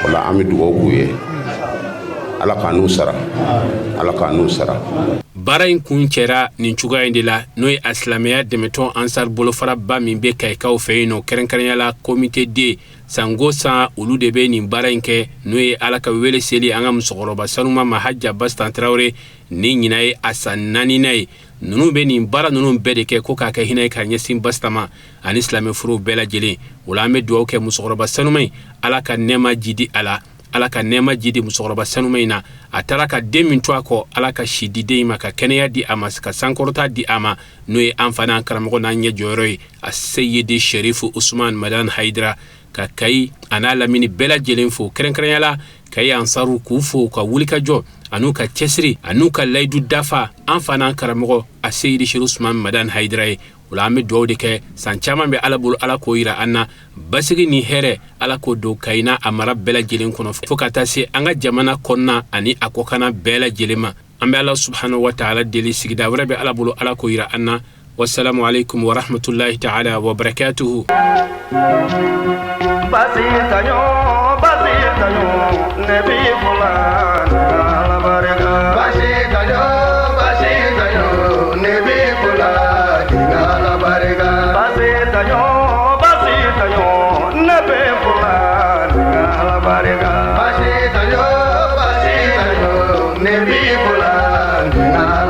Q: O la an bɛ dugawu k'u ye, Ala k'an n'u sara, Ala k'an n'u sara.
B: Baara in kun cɛra nin cogoya in de la, n'o ye a silamɛya dɛmɛtɔn Ansar bolofaraba min bɛ Kayikaw fɛ yen nɔ, kɛrɛnkɛrɛnya la comité D. Sanko san, olu de bɛ nin baara in kɛ, n'o ye Ala ka wele seli an ka musokɔrɔba sanuma ma, Haja Basitan Tarawele. Ni ɲinan ye a san naaninan ye ninnu bɛ nin baara ninnu bɛɛ de kɛ, ko k'a kɛ hinɛ ye ka ɲɛsin Basitan ma ani silamɛfuruw bɛɛ lajɛlen. O la an bɛ dugawu kɛ musokɔrɔba sanuma in, Ala ka nɛɛma jidi a la, Ala ka nɛɛma jidi musokɔrɔba sanuma in na. A taara ka den min to a kɔ, Ala ka si di den in ma, ka kɛnɛya di a ma, ka sankɔrɔta di a ma, n'o ye an fana karamɔgɔ n'an ɲɛ jɔyɔrɔ ye, a Seyidi Sherifu Usman Madan Hayidara. Ka Kayi a n'a lamini bɛɛ lajɛlen fo, kɛrɛnkɛrɛnya la Kayi Ansaru, k'u fo ka wulikajɔ an'u ka cɛsiri an'u ka layidu dafa an fana karamɔgɔ a Seyidi Sherifu Usman Madan Hayidara ye. O la an bɛ dugawu de kɛ, san caman bɛ Ala bolo, Ala k'o yira an na. Basigi ni hɛrɛ, Ala k'o don Kayi n'a a mara bɛɛ lajɛlen kɔnɔ, fo ka taa se an ka jamana kɔnɔna ani a kɔkanna bɛɛ lajɛlen ma. An bɛ Ala subhanahu wa taala deli, sigida wɛrɛ bɛ Ala bolo, Ala k'o yira an na. Wasalamu alaikum wa rahmatullahi ta'ala wa barakatuhu.
A: Basi taɲɔ, basi taɲɔ.